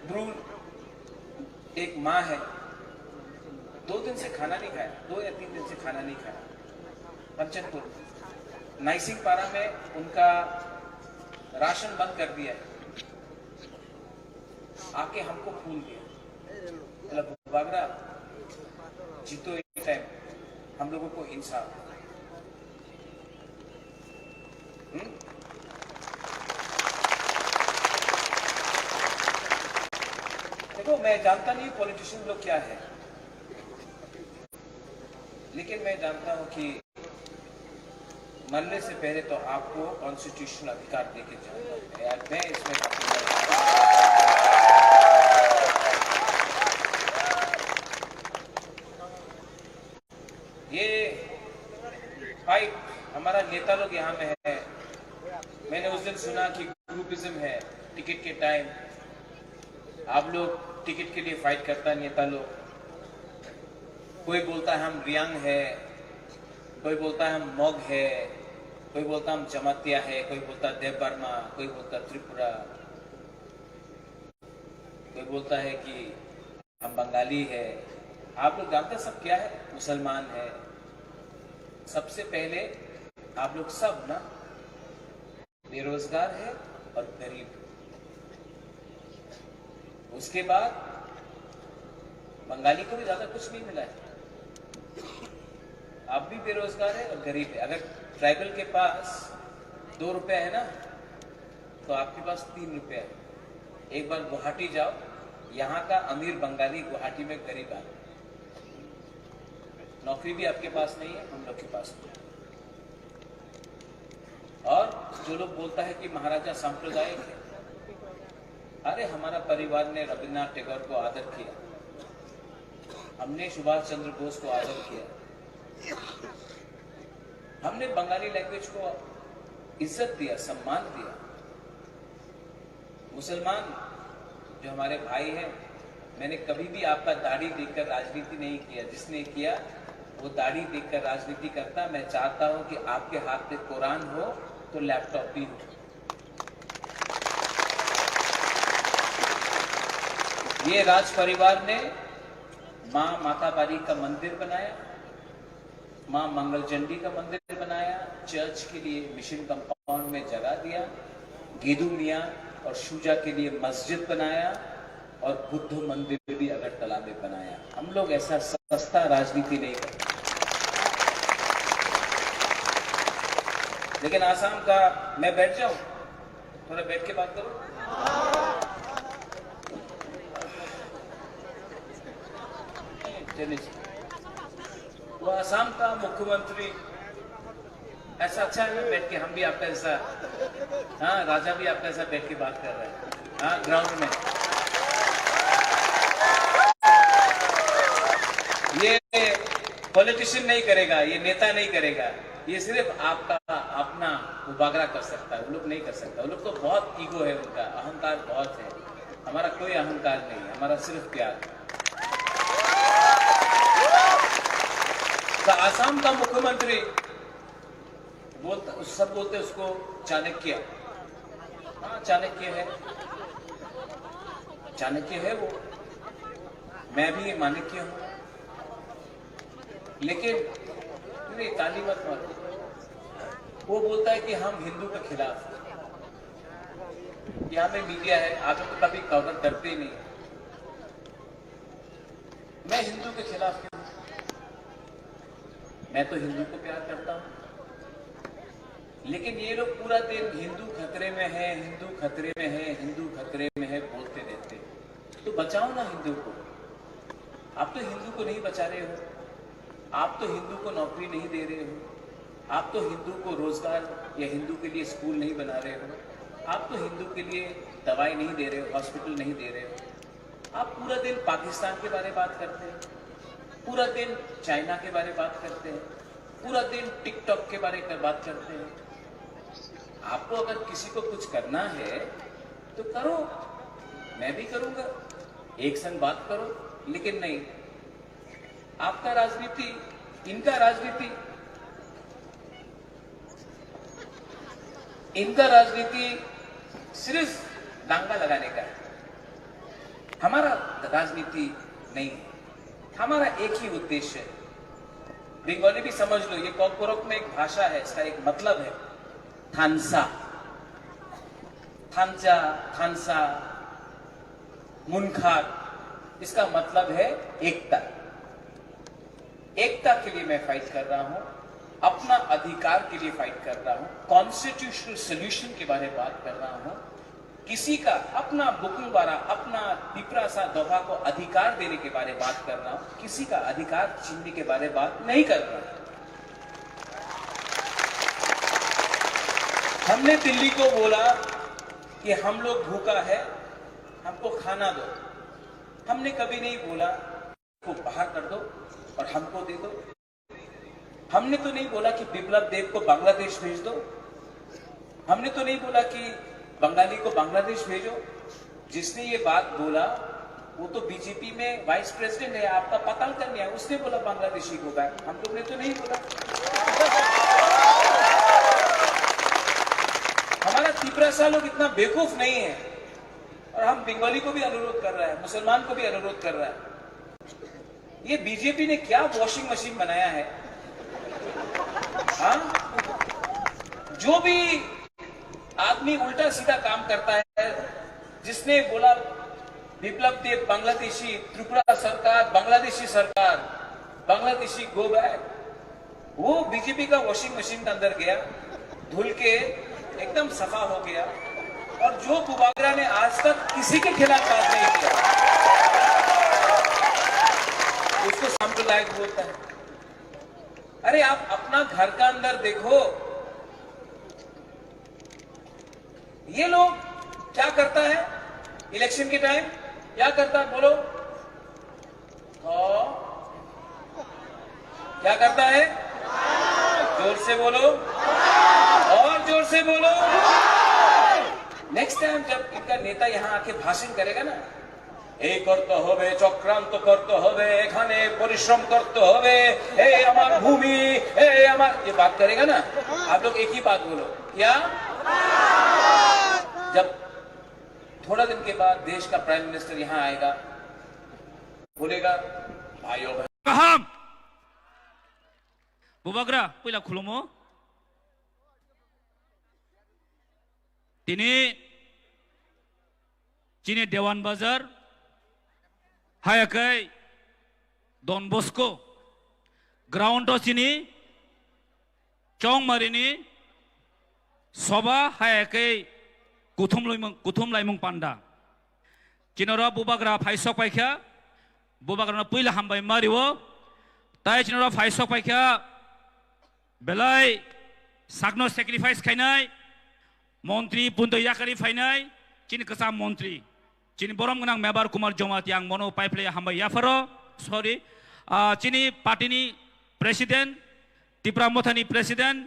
भ्रूण, एक माँ है, दो दिन से खाना नहीं खाया, दो या तीन दिन से खाना नहीं खाया। कंचनपुर में, नाइसिंग पारा में उनका राशन बंद कर दिया है। आके हमको फूल दिया, मतलब, "बागरा, जीतो एक टाइम, हम लोगों को इंसाफ।" हम्म? देखो, मैं जानता नहीं पॉलिटिशियन लोग क्या है, लेकिन मैं जानता हूँ कि मरने से पहले तो आपको कॉन्स्टिट्यूशनल अधिकार देके जाऊंगा। यार, मैं इसमें ये फाइट हमारा नेता लोग यहाँ में है। मैंने उस दिन सुना कि ग्रुपिज्म है, टिकट के टाइम आप लोग टिकट के लिए फाइट करता है नेता लोग। कोई बोलता है हम रियांग है, कोई बोलता है हम मग है, कोई बोलता हम जमातिया है, कोई बोलता देव वर्मा, कोई बोलता त्रिपुरा, कोई बोलता है कि हम बंगाली है। आप लोग जानते सब क्या है? मुसलमान है। सबसे पहले आप लोग सब ना बेरोजगार है और गरीब है। उसके बाद बंगाली को भी ज्यादा कुछ नहीं मिला है। आप भी बेरोजगार है और गरीब है। अगर ट्राइबल के पास दो रुपया है ना, तो आपके पास तीन रुपया है। एक बार गुवाहाटी जाओ, यहाँ का अमीर बंगाली गुवाहाटी में गरीब आदमी। नौकरी भी आपके पास नहीं है, हम लोग के पास नहीं है। और जो लोग बोलता है कि महाराजा सांप्रदायिक है, अरे, हमारा परिवार ने रविन्द्रनाथ टैगोर को आदर किया, हमने सुभाष चंद्र बोस को आदर किया, हमने बंगाली लैंग्वेज को इज्जत दिया, सम्मान दिया। मुसलमान जो हमारे भाई हैं, मैंने कभी भी आपका दाढ़ी देखकर राजनीति नहीं किया। जिसने किया, वो दाढ़ी देखकर राजनीति करता। मैं चाहता हूं कि आपके हाथ में कुरान हो तो लैपटॉप भी हो। ये राज परिवार ने माँ माता बारी का मंदिर बनाया, माँ मंगल चंडी का मंदिर बनाया, चर्च के लिए मिशन कंपाउंड में जगह दिया, गेदू मियाँ और शुजा के लिए मस्जिद बनाया और बुद्ध मंदिर भी अगरतला में बनाया। हम लोग ऐसा सस्ता राजनीति नहीं करते। लेकिन आसाम का, मैं बैठ जाऊं, थोड़ा बैठ के बात करो। चलिए। वो आसाम का मुख्यमंत्री, ऐसा अच्छा है ना बैठ के, हम भी आपका ऐसा, हाँ, राजा भी आपका ऐसा बैठ के बात कर रहे हैं, हाँ, ग्राउंड में। पॉलिटिशियन नहीं करेगा, ये नेता नहीं करेगा, ये सिर्फ आपका अपना बुबागरा कर सकता है। वो लोग नहीं कर सकता। वो लोग को बहुत ईगो है, उनका अहंकार बहुत है। हमारा कोई अहंकार नहीं है, हमारा सिर्फ प्यार। तो आसाम का मुख्यमंत्री बोलता, सब बोलते उसको चाणक्य। हाँ, चाणक्य है, चाणक्य है वो। मैं भी माणिक्य हूँ। लेकिन नहीं, ताली मत मारो। वो बोलता है कि हम हिंदू के खिलाफ हैं। यहाँ पे मीडिया है, आप लोग तो कभी कवर करते ही नहीं। मैं हिंदू के खिलाफ क्यों? मैं तो हिंदू को प्यार करता हूँ। लेकिन ये लोग पूरा दिन हिंदू खतरे में है, हिंदू खतरे में है, हिंदू खतरे में है बोलते रहते हैं। तो बचाओ ना हिंदू को। आप तो हिंदू को नहीं बचा रहे हो। आप तो हिंदू को नौकरी नहीं दे रहे हो। आप तो हिंदू को रोजगार या हिंदू के लिए स्कूल नहीं बना रहे हो। आप तो हिंदू के लिए दवाई नहीं दे रहे हो, हॉस्पिटल नहीं दे रहे हो। आप पूरा दिन पाकिस्तान के बारे में बात करते हैं, पूरा दिन चाइना के बारे में बात करते हैं, पूरा दिन टिकटॉक के बारे में बात करते हैं। आपको अगर किसी को कुछ करना है तो करो, मैं भी करूंगा, एक संग बात करो। लेकिन नहीं, आपका राजनीति, इनका राजनीति, इनका राजनीति सिर्फ दंगा लगाने का है। हमारा राजनीति नहीं है, हमारा एक ही उद्देश्य है। बंगाली भी समझ लो, ये कॉकबरक में एक भाषा है, इसका एक मतलब है थानसा। थानसा, थानसा, मुनखार, इसका मतलब है एकता। एकता के लिए मैं फाइट कर रहा हूं, अपना अधिकार के लिए फाइट कर रहा हूं, कॉन्स्टिट्यूशनल सॉल्यूशन के बारे में बात कर रहा हूं। किसी का अपना बुकुंग बारा, अपना तिपरासा दोफा को अधिकार देने के बारे में बात कर रहा हूं, किसी का अधिकार छीनने के बारे में बात नहीं कर रहा हूं। हमने दिल्ली को बोला कि हम लोग भूखा है, हमको खाना दो। हमने कभी नहीं बोला को बाहर कर दो और हमको दे दो। हमने तो नहीं बोला कि बिप्लब देब को बांग्लादेश भेज दो। हमने तो नहीं बोला कि बंगाली को बांग्लादेश भेजो। जिसने ये बात बोला, वो तो बीजेपी में वाइस प्रेसिडेंट है, आपका पतंग कन्या, उसने बोला बांग्लादेशी को बैक। हम लोग ने तो नहीं बोला। हमारा तिपरासा लोग इतना बेवकूफ नहीं है। और हम बंगाली को भी अनुरोध कर रहा है, मुसलमान को भी अनुरोध कर रहा है। ये बीजेपी ने क्या वॉशिंग मशीन बनाया है? हाँ, जो भी आदमी उल्टा सीधा काम करता है, जिसने बोला बिप्लब देब बांग्लादेशी, त्रिपुरा सरकार बांग्लादेशी सरकार, बांग्लादेशी गो बैक, वो बीजेपी का वॉशिंग मशीन के अंदर गया, धुल के एकदम सफा हो गया। और जो बुबागरा ने आज तक किसी के खिलाफ बात नहीं किया, उसको सांप्रदायिक बोलता है। अरे, आप अपना घर का अंदर देखो, ये लोग क्या करता है इलेक्शन के टाइम? क्या करता है, बोलो? हाँ। क्या करता है? जोर से बोलो, और जोर से बोलो। नेक्स्ट टाइम जब इनका नेता यहाँ आके भाषण करेगा ना, এই করতে হবে, চক্রান্ত করতে হবে, এখানে পরিশ্রম করতে হবে, এই আমার ভূমি, এই আমার, ये बात करेगा ना, आप लोग एक ही बात बोलो, क्या? जब थोड़ा दिन के बाद देश का प्राइम मिनिस्टर यहाँ आएगा, बोलेगा, भाइयों बहन, kaham. Bubagra, puila khulumo. Tini chini Dewan Bazar, haya khe Don Bosco ground o chini Chongmarini soba haya khe kuthum laimung, kuthum laimung panda. Chinoro bubagra phaisok paikha, bubagrano puila hambai mario, tai chinoro phaisok paikha, belai sakno sacrifice khainai, montri punto yakari phainai, chini kwcham montri, chini borom gwnang Mebar Kumar Jamatia, ang bono paiplai hambai yapharo, sorry, ah, chini party ni President, Tipra Mothani President,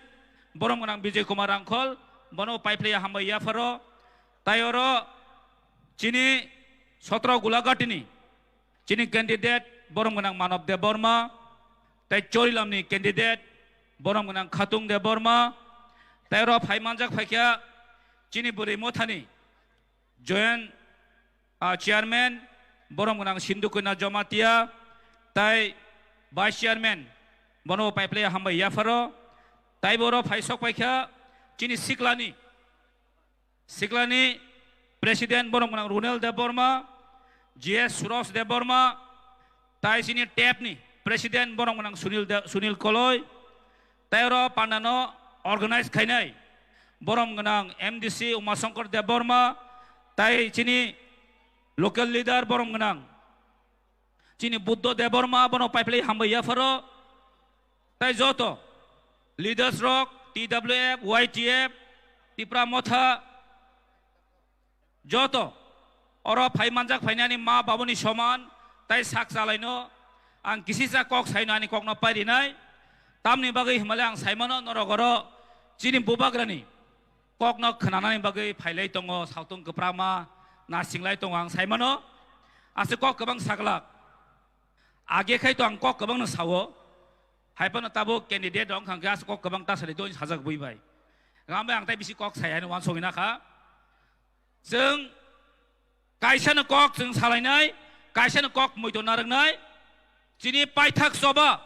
borom gwnang Bijoy Kumar Rangkhol, bono paiphliya hambai yapharo, tai oro chini sotro Gulagatini chini candidate borom gwnang Manob Debbarma, tai Chorilamni candidate borom gwnang Khatung Debbarma, tai oro phai manjak phaikha chini bwrwi Mothani Joint, ah, Chairman, borom gwnang Sindhu Kanya Jamatia, tai Vice Chairman, bono paiphliya hambai yapharo, tai boro phai sok paikha chini siklani, siklani President borom gwnang Runel Debbarma, G S Suros Debbarma, tai chini tepni President borom gwnang Sunil De-, Sunil Koloi, tai oro pandano organize khainai borom gwnang M D C Umashankar Debbarma, tai chini local leader borom gwnang chini Buddho Debbarma, bono paiphliya hambai yapharo, tai joto leaders rok, T W F, Y T F, Tipra Motha, joto oro phai manjak phainani ma babuni soman tai sak chalaino ang kisisa kok saino ani kokno pairinai. Tamni bagwi himale ang saimano norok oro chini bubagrani kokno khwnanani bagwi phailai tongo, sautong kwprama nasinglai tongo ang saimano. Aswk kok kwbang saglak. Age khai to ang kok kwbangno sao. Hai phano tabuk candidate rok wngkha khe aswk kok kwbang ta sadi doi sajak bui bai. Gam bai ang tai bisi kok sai hai wansogwi nakha. Chwng kaisa no kok chwng salainai, kaisa no kok muito narwknai. Chini paithak choba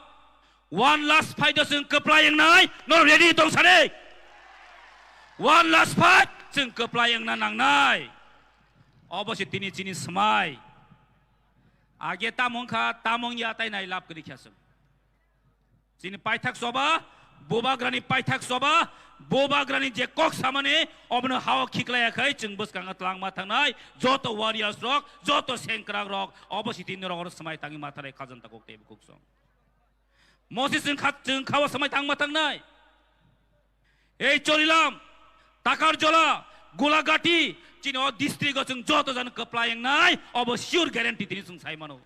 one last fight o chwng kwplai wngnai, no ready tong sani? One last fight chwng kwplai wngna nangnai. Obo se tini chini swmai. Age tamo wngkha, tamo wngya tai nai lab kwrwi kha chwng. Chini paithak choba, bubagrani paithak choba, bubagrani je kok samani, obono hao khiklaiya khai chwng bwskango twlangma thangnai, joto warriors rok, joto sengkrak rok, obo siti norok oro swmai tangwi matharai khajanta kok tei bukhuk song. Mosi chwng kha, chwng khao swmai tangma thangnai. Ei Chorilam, Takarjola, Gulagati, chini o district o chwng joto jani kwplai wngnai, obo sure guarantee tini chwng sai mano.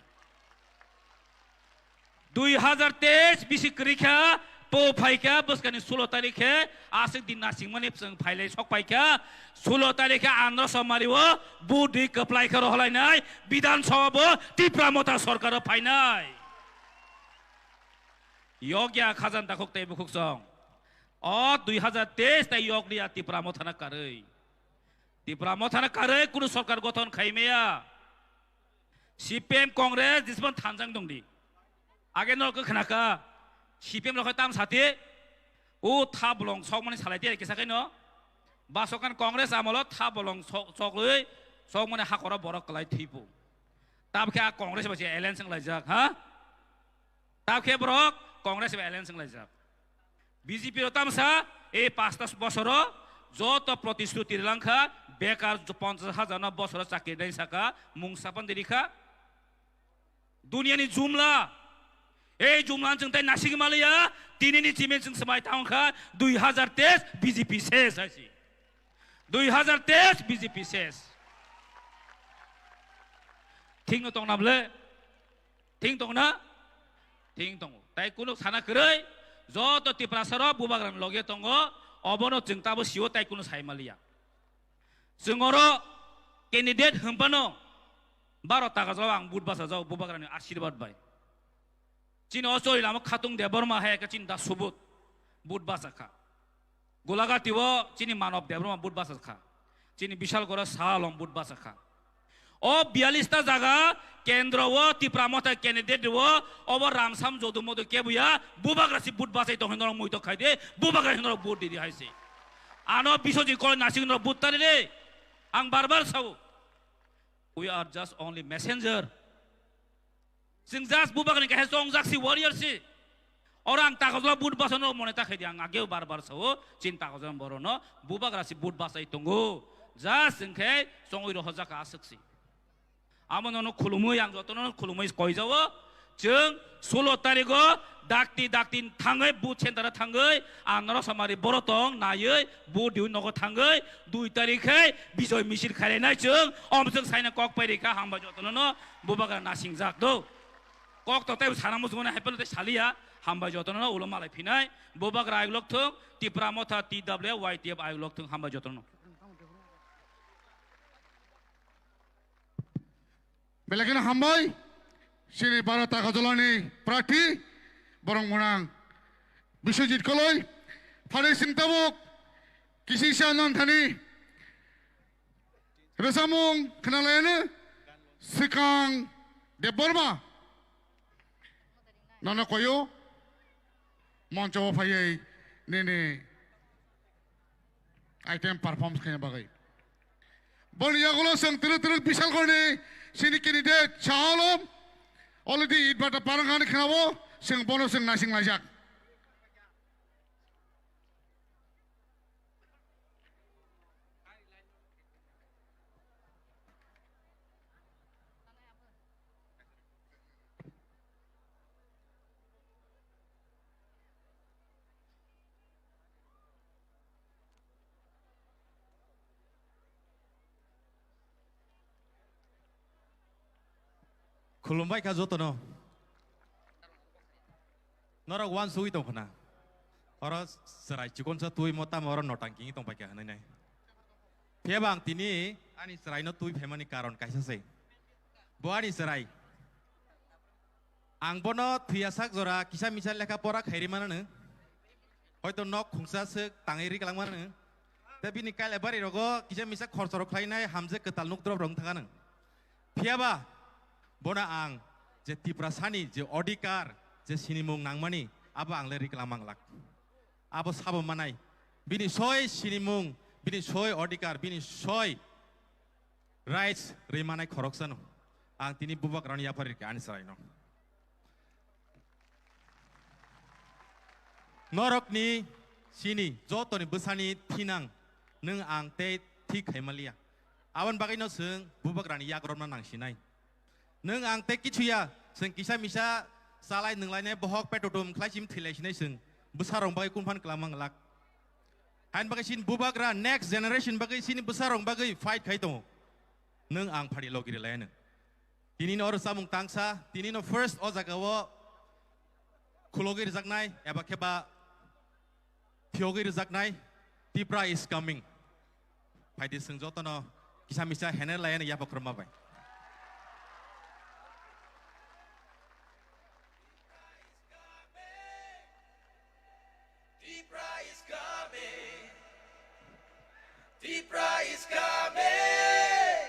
Dui hazar teis bisi kwrwi kha, po phai kha, bwskani sulo tarikh khe, aswk din nasingmani chwng phailai sok pai kha, sulo tarikh khe Andhra Somari o vote di kwplai khe roholainai, Bidhan Sabha bo Tipra Motha Sarkar o phainai. Yokya khajanta kok tei bukhuk song. O dui hazar teis tai yok liya Tipra Mothana karwi. Tipra Mothana karwi kunu sarkar gothon khaimaya. C P M Congress disban thanjang dongdi. Age no khe khnaka C P M rokhe tam sati. O tha bolong sokmani salai tiya kisa khaino. Basokan Congress amolo tha bolong sok, soklwi sokmani hakoro borok kwlai thwipo. Tabkhe a Congress bai se alliance wnglaijak ha. Tabkhe borok Congress bai alliance wnglaijak. B J P rok tamsa e pasta bosoro joto protishruti rilangkha, bekar ponchas hajar no bosoro chakri dai saka mung sapan dirikha. Duniani jumla, e jumla chwng tai nasigi maliya, tinini chimen chwng swmai tangkha, dui hazar teis B J P ses hai si. Dui hazar teis B J P ses. Thik no tong na bwle? Thing tong na? Thing tongo. Tai kunu sana kwrwi, joto Tiprasa rok bubagrani loge tongo, obono chwng tabo sio tai kunu sai maliya. Chwng oro candidate hwnphano baro taga jora ang vote basa jago bubagrani ashirbad bai. Chini o chori lama Khatung Debbarma hai khe chini da subut vote basa kha. Gulagati o chini Manob Debbarma vote basa kha. Chini Bishal Gora Salom vote basa kha. O biyallis ta jaga kendro o Tipra Motha candidate o obo Ramsam Jodu Modu kebuya bubagra si vote basai tong hinoro muito khai de bubagra hinoro vote di di hai se. Ano Biswajit Koloi nasing hinoro vote tari de. Ang bar bar sao. We are just only messenger. Chwng just bubagrani kaisa chongjak si warrior si. Oro ang takajla vote basano mone ta khaidi ang ageo bar bar sao chin takajla borono bubagra si vote basai tongo. Just chwng khe chongwi rohorjak aswk si. Amo nono khulumwi ang jotono khulumwi koijao. Chwng sulo tarigo dakti dakti thangwi vote center thangwi ang noro samari boro tong naiwi vote diwi nogo thangwi dui tarik khe bijoy misil khainai chwng om chwng saina kok pai rikha hambai jotono no bubagra nasingjak do. Kok to tei sana muchungmani hai phano tei saliya. Hambai jotono ulo malai phinai, Bubagra ayuk lok thung, Tipra Motha T W Y T F ayuk lok thung, hambai jotono. Belai kheno hambai, chini Bharat Agartala ni prarthi, borok mwnang Biswajit Koloi, phani sing tabuk, kisisa nang thani, rwchapmung khwnalaiyano swkang Debbarma. Nono koyo moncho o phaiwi nini item performance khaina bagwi. Boni yagulo chwng twrwk twrwk Bisalkorni chini candidate Saha Alom already itbata parang ani khwnao chwng bono chwng naising laijak. Khulumbai kha jotono. Norok uansugwi tong khna. Oro chwrai chikonsa twi mo tamo oro notang kingwi tong paikha hwnwi nai. Phiyaba ang tini ani chwraino twi phaimani karon kaisa se. Bo ani chwrai. Ang bono thwiya sak jora kisa misa lekha pora khairi mananw. Hoito nok khungsa swk tangwi ri kwlangma nw. Tei bini kailai bari rogo kisa misa khorchorok khlainai hamjwk kwtal nuk drop rok wng thangano. Phiyaba bono ang je Tiprasani je odhikar je sinimung nangmani abo ang le ri kwlangma glak. Abo sabo manai bini soi sinimung, bini soi odhikar, bini soi rights ri manai khoroksano. Ang tini Bubagrani yaphar rikha ani chwraino. Norokni chini jotoni bwsani thinang nwng ang tei thik khaima liya. Aboni bagwino chwng Bubagrani yak romna nangsinai. Nwng ang tei kichu ya, chwng kisa misa chalai nwnglainai bohok petotum khlai sim thwilai sinai chwng bwsarok bagwi kunphan kwlangma glak. Hain bagwi chini Bubagra next generation bagwi chini bwsarok bagwi fight khai tongo. Nwng ang phari logi rwlaianw. Tini no oro chamung tangsa, tini no first o jaga o khulogwi rwjaknai eba khe ba phiyogwi rwjaknai Tipra is coming. Phaidi chwng jotono kisa misa hene layani yapha khorma bai. Tipra is coming. Tipra is coming.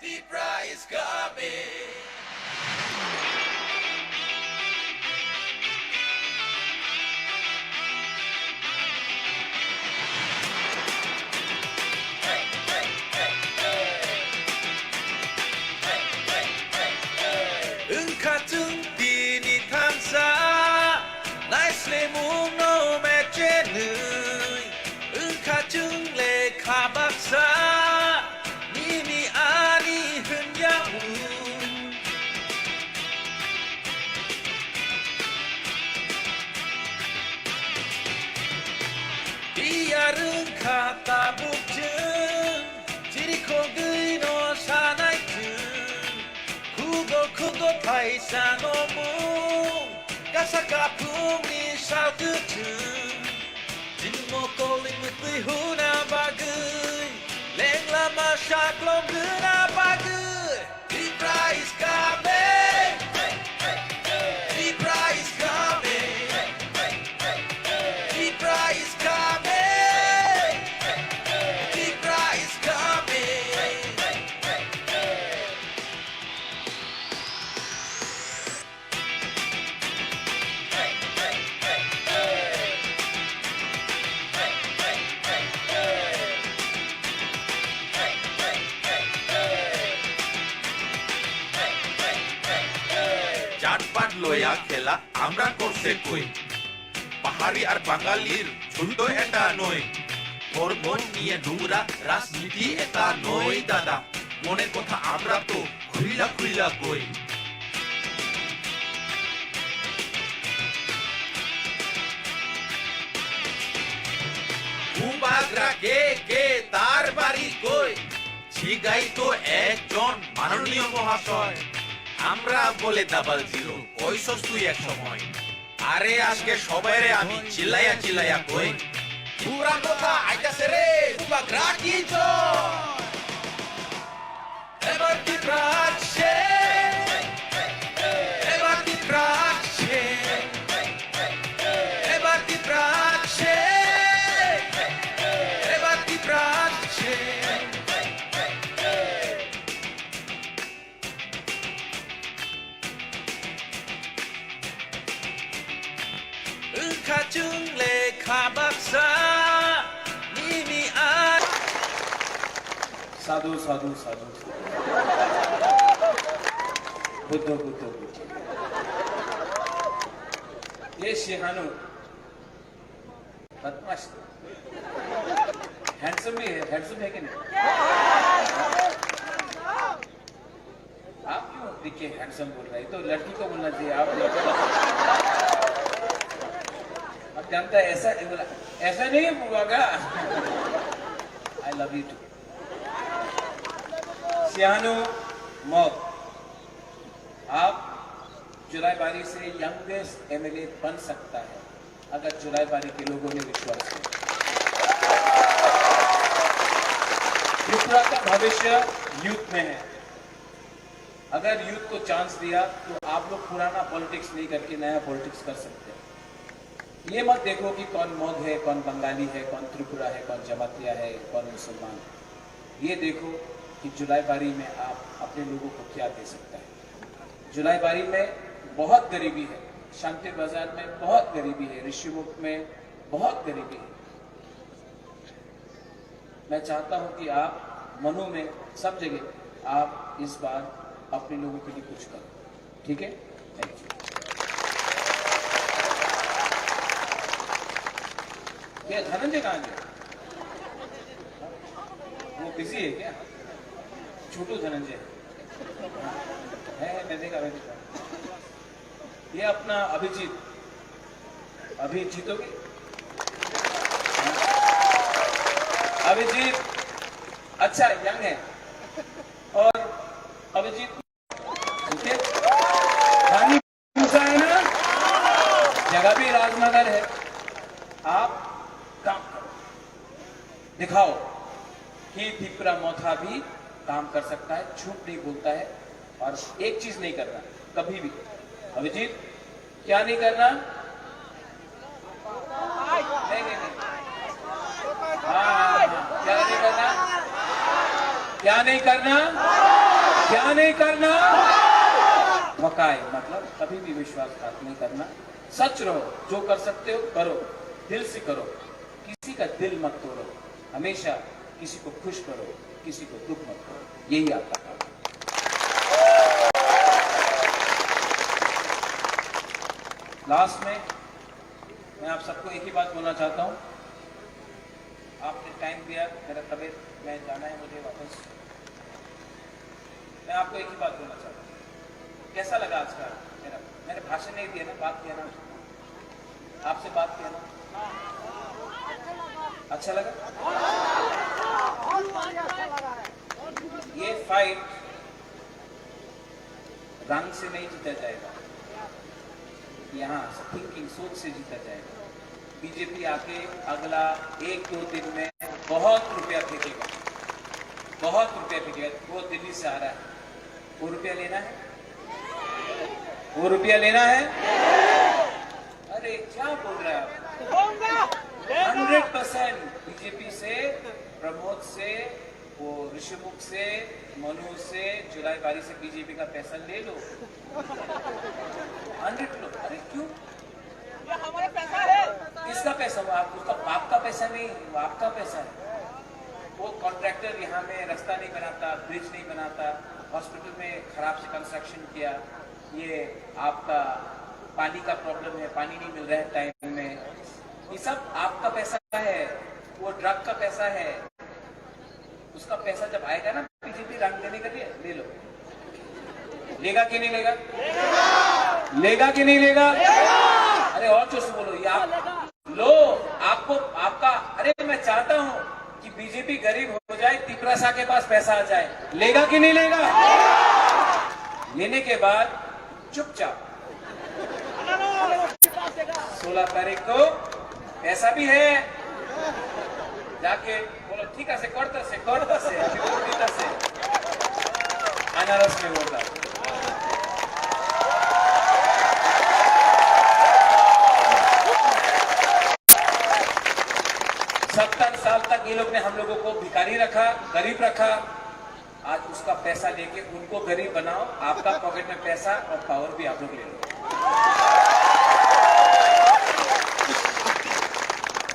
Tipra is coming. Wngkha chwng tini thansa, naislemung no mechenwi. Wngkha chwng lekha baksa, nini ani hwnyaui. Tiyar wngkha tabuk chwng, chirikhogwi no sanai chwng. Khugo khugo thaisa no mung, kasa kaphungni sal kwchwng. Chini mokol ni mwtwi huna bagwi, lengla ma saklom huna bagwi. Tipra is coming. Tipra is coming. Tipra is coming. Tipra is coming. জাতপাত লয়া খেলা আমরা করছে কই? পাহাড়ি আর বাঙালির যুদ্ধ এটা নয়, ধর্ম নিয়ে নোংরা রাজনীতি এটা নয় দাদা। মনের কথা আমরা তো খুইলা খুইলা কই। বুবাগ্রা কে কে, তার বাড়ি কই? জিগাই তো একজন মাননীয় মহাশয়। আমরা বলে ডাবল জিরো, কইছস তুই এক সময়। আরে আজকে সবাইরে আমি চিল্লাইয়া চিল্লাইয়া কই, ত্রিপুরা কথা আইতাছে রে, বুবাগ্রা কি জয়। এবার ত্রিপুরা আসছে, এবার ত্রিপুরা আসছে, এবার ত্রিপুরা আসছে, এবার ত্রিপুরা আসছে। Wngkha chwng le kha baksa nini a. Sadhu, sadhu, sadhu, sadhu. Buddha, Buddha, Buddha. Ye Sihanu. बदमाश। Handsome भी है, handsome है कि नहीं? आप क्यों देख के handsome बोल रहे हैं? तो लड़की को बोलना चाहिए, आप लड़का। आप जानता है, ऐसा, ये बोला, "ऐसा नहीं हुआ क्या?" I love you too। Sihanu Mok, आप जुलाई बारी से youngest M L A बन सकता है। अगर जुलाई बारी के लोगों ने विश्वास किया। त्रिपुरा का भविष्य यूथ में है। अगर यूथ को चांस दिया तो आप लोग पुराना पॉलिटिक्स नहीं करके नया पॉलिटिक्स कर सकते हैं। ये मत देखो कि कौन मग है, कौन बंगाली है, कौन त्रिपुरा है, कौन जमातिया है, कौन मुसलमान है। ये देखो कि जुलाई बारी में आप अपने लोगों को क्या दे सकता है। जुलाई बारी में बहुत गरीबी है, शांति बाजार में बहुत गरीबी है, ऋषिमुख में बहुत गरीबी है। मैं चाहता हूं कि आप मनु में, सब जगह आप इस बार अपने लोगों के लिए कुछ करो, ठीक है? Thank you। क्या धनंजय कहाँ गया? वो बिजी है क्या? छोटू धनंजय है, मैं देखा, मैं देखा। ये अपना अभिजीत, अभी जीतोगे? अभिजीत अच्छा यंग है। और अभिजीत, ठीक है? पानी पूछा है ना? जगह भी राजनगर है। आप काम करो, दिखाओ कि तिपरा मोथा भी काम कर सकता है, झूठ नहीं बोलता है। और एक चीज नहीं करना कभी भी। अभिजीत, क्या नहीं करना? नहीं, नहीं, नहीं। हाँ, हाँ, हाँ। क्या नहीं करना? क्या नहीं करना? क्या नहीं करना? वकाय, मतलब कभी भी विश्वासघात नहीं करना। सच रहो, जो कर सकते हो करो, दिल से करो, किसी का दिल मत तोड़ो, हमेशा किसी को खुश करो, किसी को दुख मत करो, यही आपका काम है। लास्ट में मैं आप सबको एक ही बात बोलना चाहता हूँ, आपने टाइम दिया, मेरा तबीयत, मैं जाना है मुझे वापस। मैं आपको एक ही बात बोलना चाहता हूँ, कैसा लगा आज का मेरा, मैंने भाषण नहीं दिया ना, बात किया ना, आपसे बात किया ना, अच्छा लगा? ये फाइट रंग से नहीं जीता जाएगा, यहाँ थिंकिंग, सोच से जीता जाएगा। बीजेपी आके अगला एक दो दिन में बहुत रुपया फेंकेगा, बहुत रुपया फेंकेगा। वो दिल्ली से आ रहा है, वो रुपया लेना है, वो रुपया लेना है। अरे क्या बोल रहा है आप? हंड्रेड परसेंट बीजेपी से, प्रमोद से, वो ऋषिमुख से, मनु से, जुलाई बारी से बीजेपी का पैसा ले लो। हंड्रेड लो। अरे क्यों? ये हमारा पैसा है। किसका पैसा? वो आप, उसका बाप का पैसा नहीं, वो आपका पैसा है। वो कॉन्ट्रैक्टर यहाँ में रास्ता नहीं बनाता, ब्रिज नहीं बनाता, हॉस्पिटल में खराब से कंस्ट्रक्शन किया, ये आपका पानी का प्रॉब्लम है, पानी नहीं मिल रहा है टाइम में, ये सब आपका पैसा है, वो ड्रग का पैसा है। उसका पैसा जब आएगा ना बीजेपी रंग देने के लिए, ले लो। लेगा कि नहीं लेगा? लेगा कि नहीं लेगा? अरे और जोर से बोलो, ये आप लो, आपको, आपका, अरे मैं चाहता हूँ कि बीजेपी गरीब हो जाए, तिपरासा के पास पैसा आ जाए, लेगा कि नहीं लेगा? लेने के बाद चुपचाप, सोलह तारीख को पैसा भी है, जाके बोलो, ठीक है, से करता से, करता से, अभी वो पीता से, अनारस में होता। सत्तर साल तक ये लोग ने हम लोगों को भिखारी रखा, गरीब रखा। आज उसका पैसा लेके उनको गरीब बनाओ, आपका पॉकेट में पैसा और पावर भी आप लोग ले लो।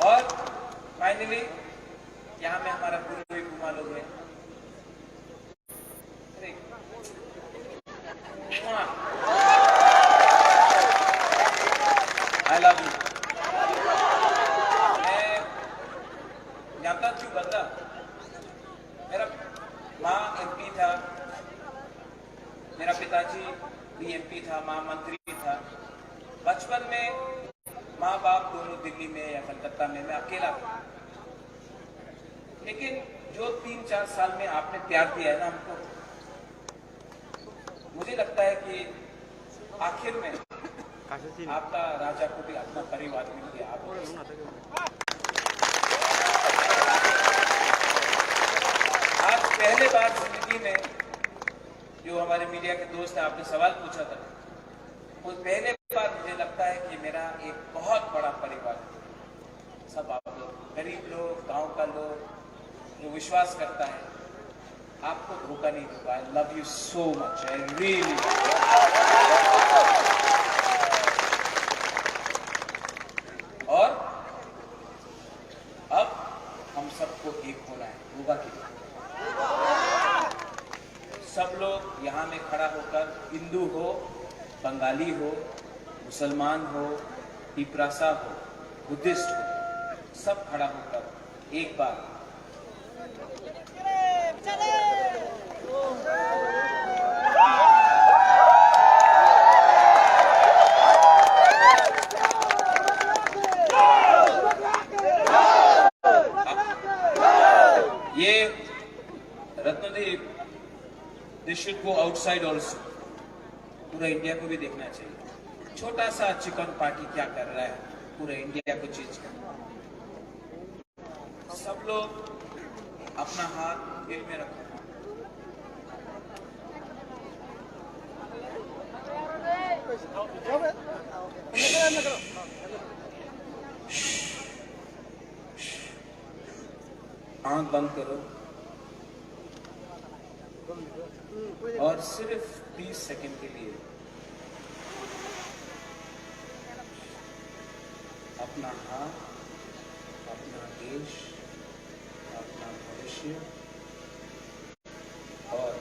और फाइनली, यहाँ में हमारा गुरु भी घुमा लोग हैं। अरे, I love you। मैं जानता क्यों बता? मेरा माँ एमपी था, मेरा पिताजी भी एमपी था, माँ मंत्री था। बचपन में माँ बाप दोनों दिल्ली में या कलकत्ता में, मैं अकेला था। लेकिन जो तीन चार साल में आपने प्यार दिया है ना हमको, मुझे लगता है कि आखिर में आपका राजा को भी अपना परिवार मिल गया। आप आज पहले बार जिंदगी में, जो हमारे मीडिया के दोस्त हैं, आपने सवाल पूछा था, वो पहले बार मुझे लगता है कि मेरा एक बहुत बड़ा परिवार है। सब आप लोग, गरीब लोग, गांव का लोग, जो विश्वास करता है, आपको धोखा नहीं दूंगा। I love you so much, I really love you। और अब हम सबको एक होना है, होगा कि नहीं? सब लोग यहाँ में खड़ा होकर, हिंदू हो, बंगाली हो, मुसलमान हो, तिपरासा हो, बुद्धिस्ट हो, सब खड़ा होकर एक बार ये Ratnadeep, they should go outside also। पूरा इंडिया को भी देखना चाहिए। छोटा सा चिकन पार्टी क्या कर रहा है, पूरा इंडिया को चेंज कर। सब लोग अपना हाथ दिल में रखो। आंख बंद करो और सिर्फ तीस सेकंड के लिए अपना हाथ, अपना देश, अपना भविष्य और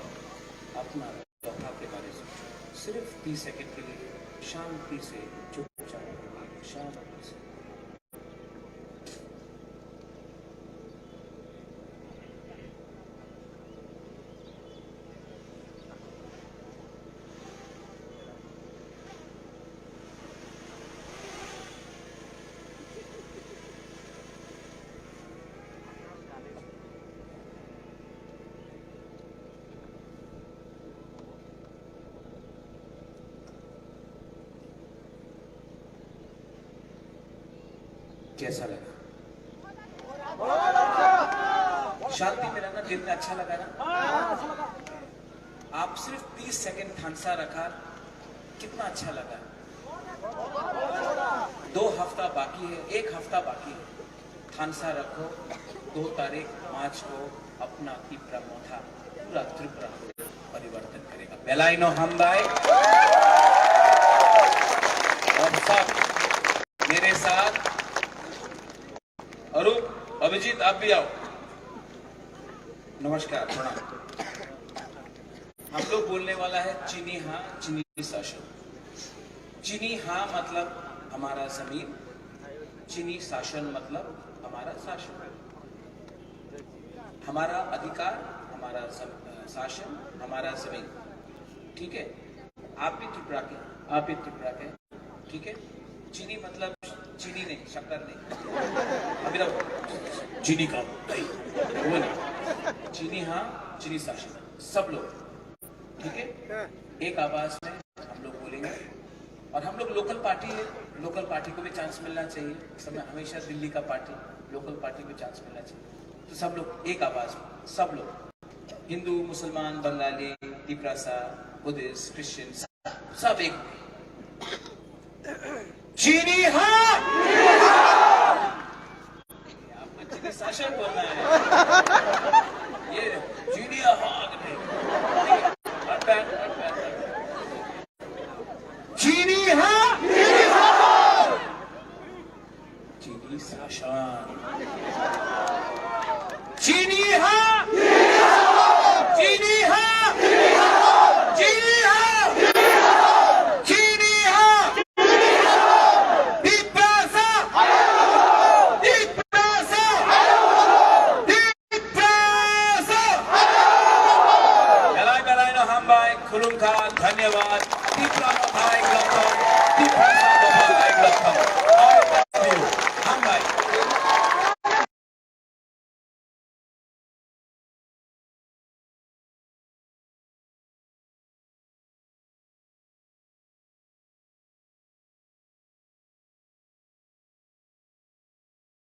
अपना तोहफा के बारे में सोचो। सिर्फ तीस सेकंड के लिए शांति से, चुपचाप, शांति से। कैसा लगा? शांति मिला ना? दिल में अच्छा लगा ना? आप सिर्फ तीस सेकंड थानसा रखा, कितना अच्छा लगा। दो हफ्ता बाकी है, एक हफ्ता बाकी है। थानसा रखो, दो तारीख मार्च को अपना तिपरा मोथा पूरा त्रिपुरा को परिवर्तन करेगा। बेलाइनो हमदाय। और सब मेरे साथ। अरूप, अभिजीत, आप भी आओ। नमस्कार, प्रणाम। हम लोग बोलने वाला है चीनी हाँ, चीनी शासन। चीनी हाँ मतलब हमारा जमीन, चीनी शासन मतलब हमारा शासन, हमारा अधिकार, हमारा सम-, शासन, हमारा जमीन। ठीक है, आप भी त्रिपुरा के, आप भी त्रिपुरा के। ठीक है, चीनी मतलब चीनी नहीं, शक्कर नहीं। अभी तो चीनी का नहीं, वो नहीं। चीनी हाँ, चीनी शासन, सब लोग। ठीक है, एक आवाज में हम लोग बोलेंगे। और हम लोग लोकल पार्टी है, लोकल पार्टी को भी चांस मिलना चाहिए। समय हमेशा दिल्ली का पार्टी, लोकल पार्टी को चांस मिलना चाहिए। तो सब लोग एक आवाज, सब लोग, हिंदू, मुसलमान, बंगाली, तिपरासा, बुद्धिस्ट, क्रिश्चियन, सब, सब एक। चीनी हाँ। आपको चीनी शासन बोलना है। ये चीनी हाँ नहीं। Not bad, not bad, not bad। चीनी हाँ। चीनी शासन। चीनी हाँ। चीनी हाँ। चीनी हाँ। चीनी हाँ। तिपरासा। Tiprasa. Tiprasa! Belai belai no hambai, khulumkha, dhanyawad.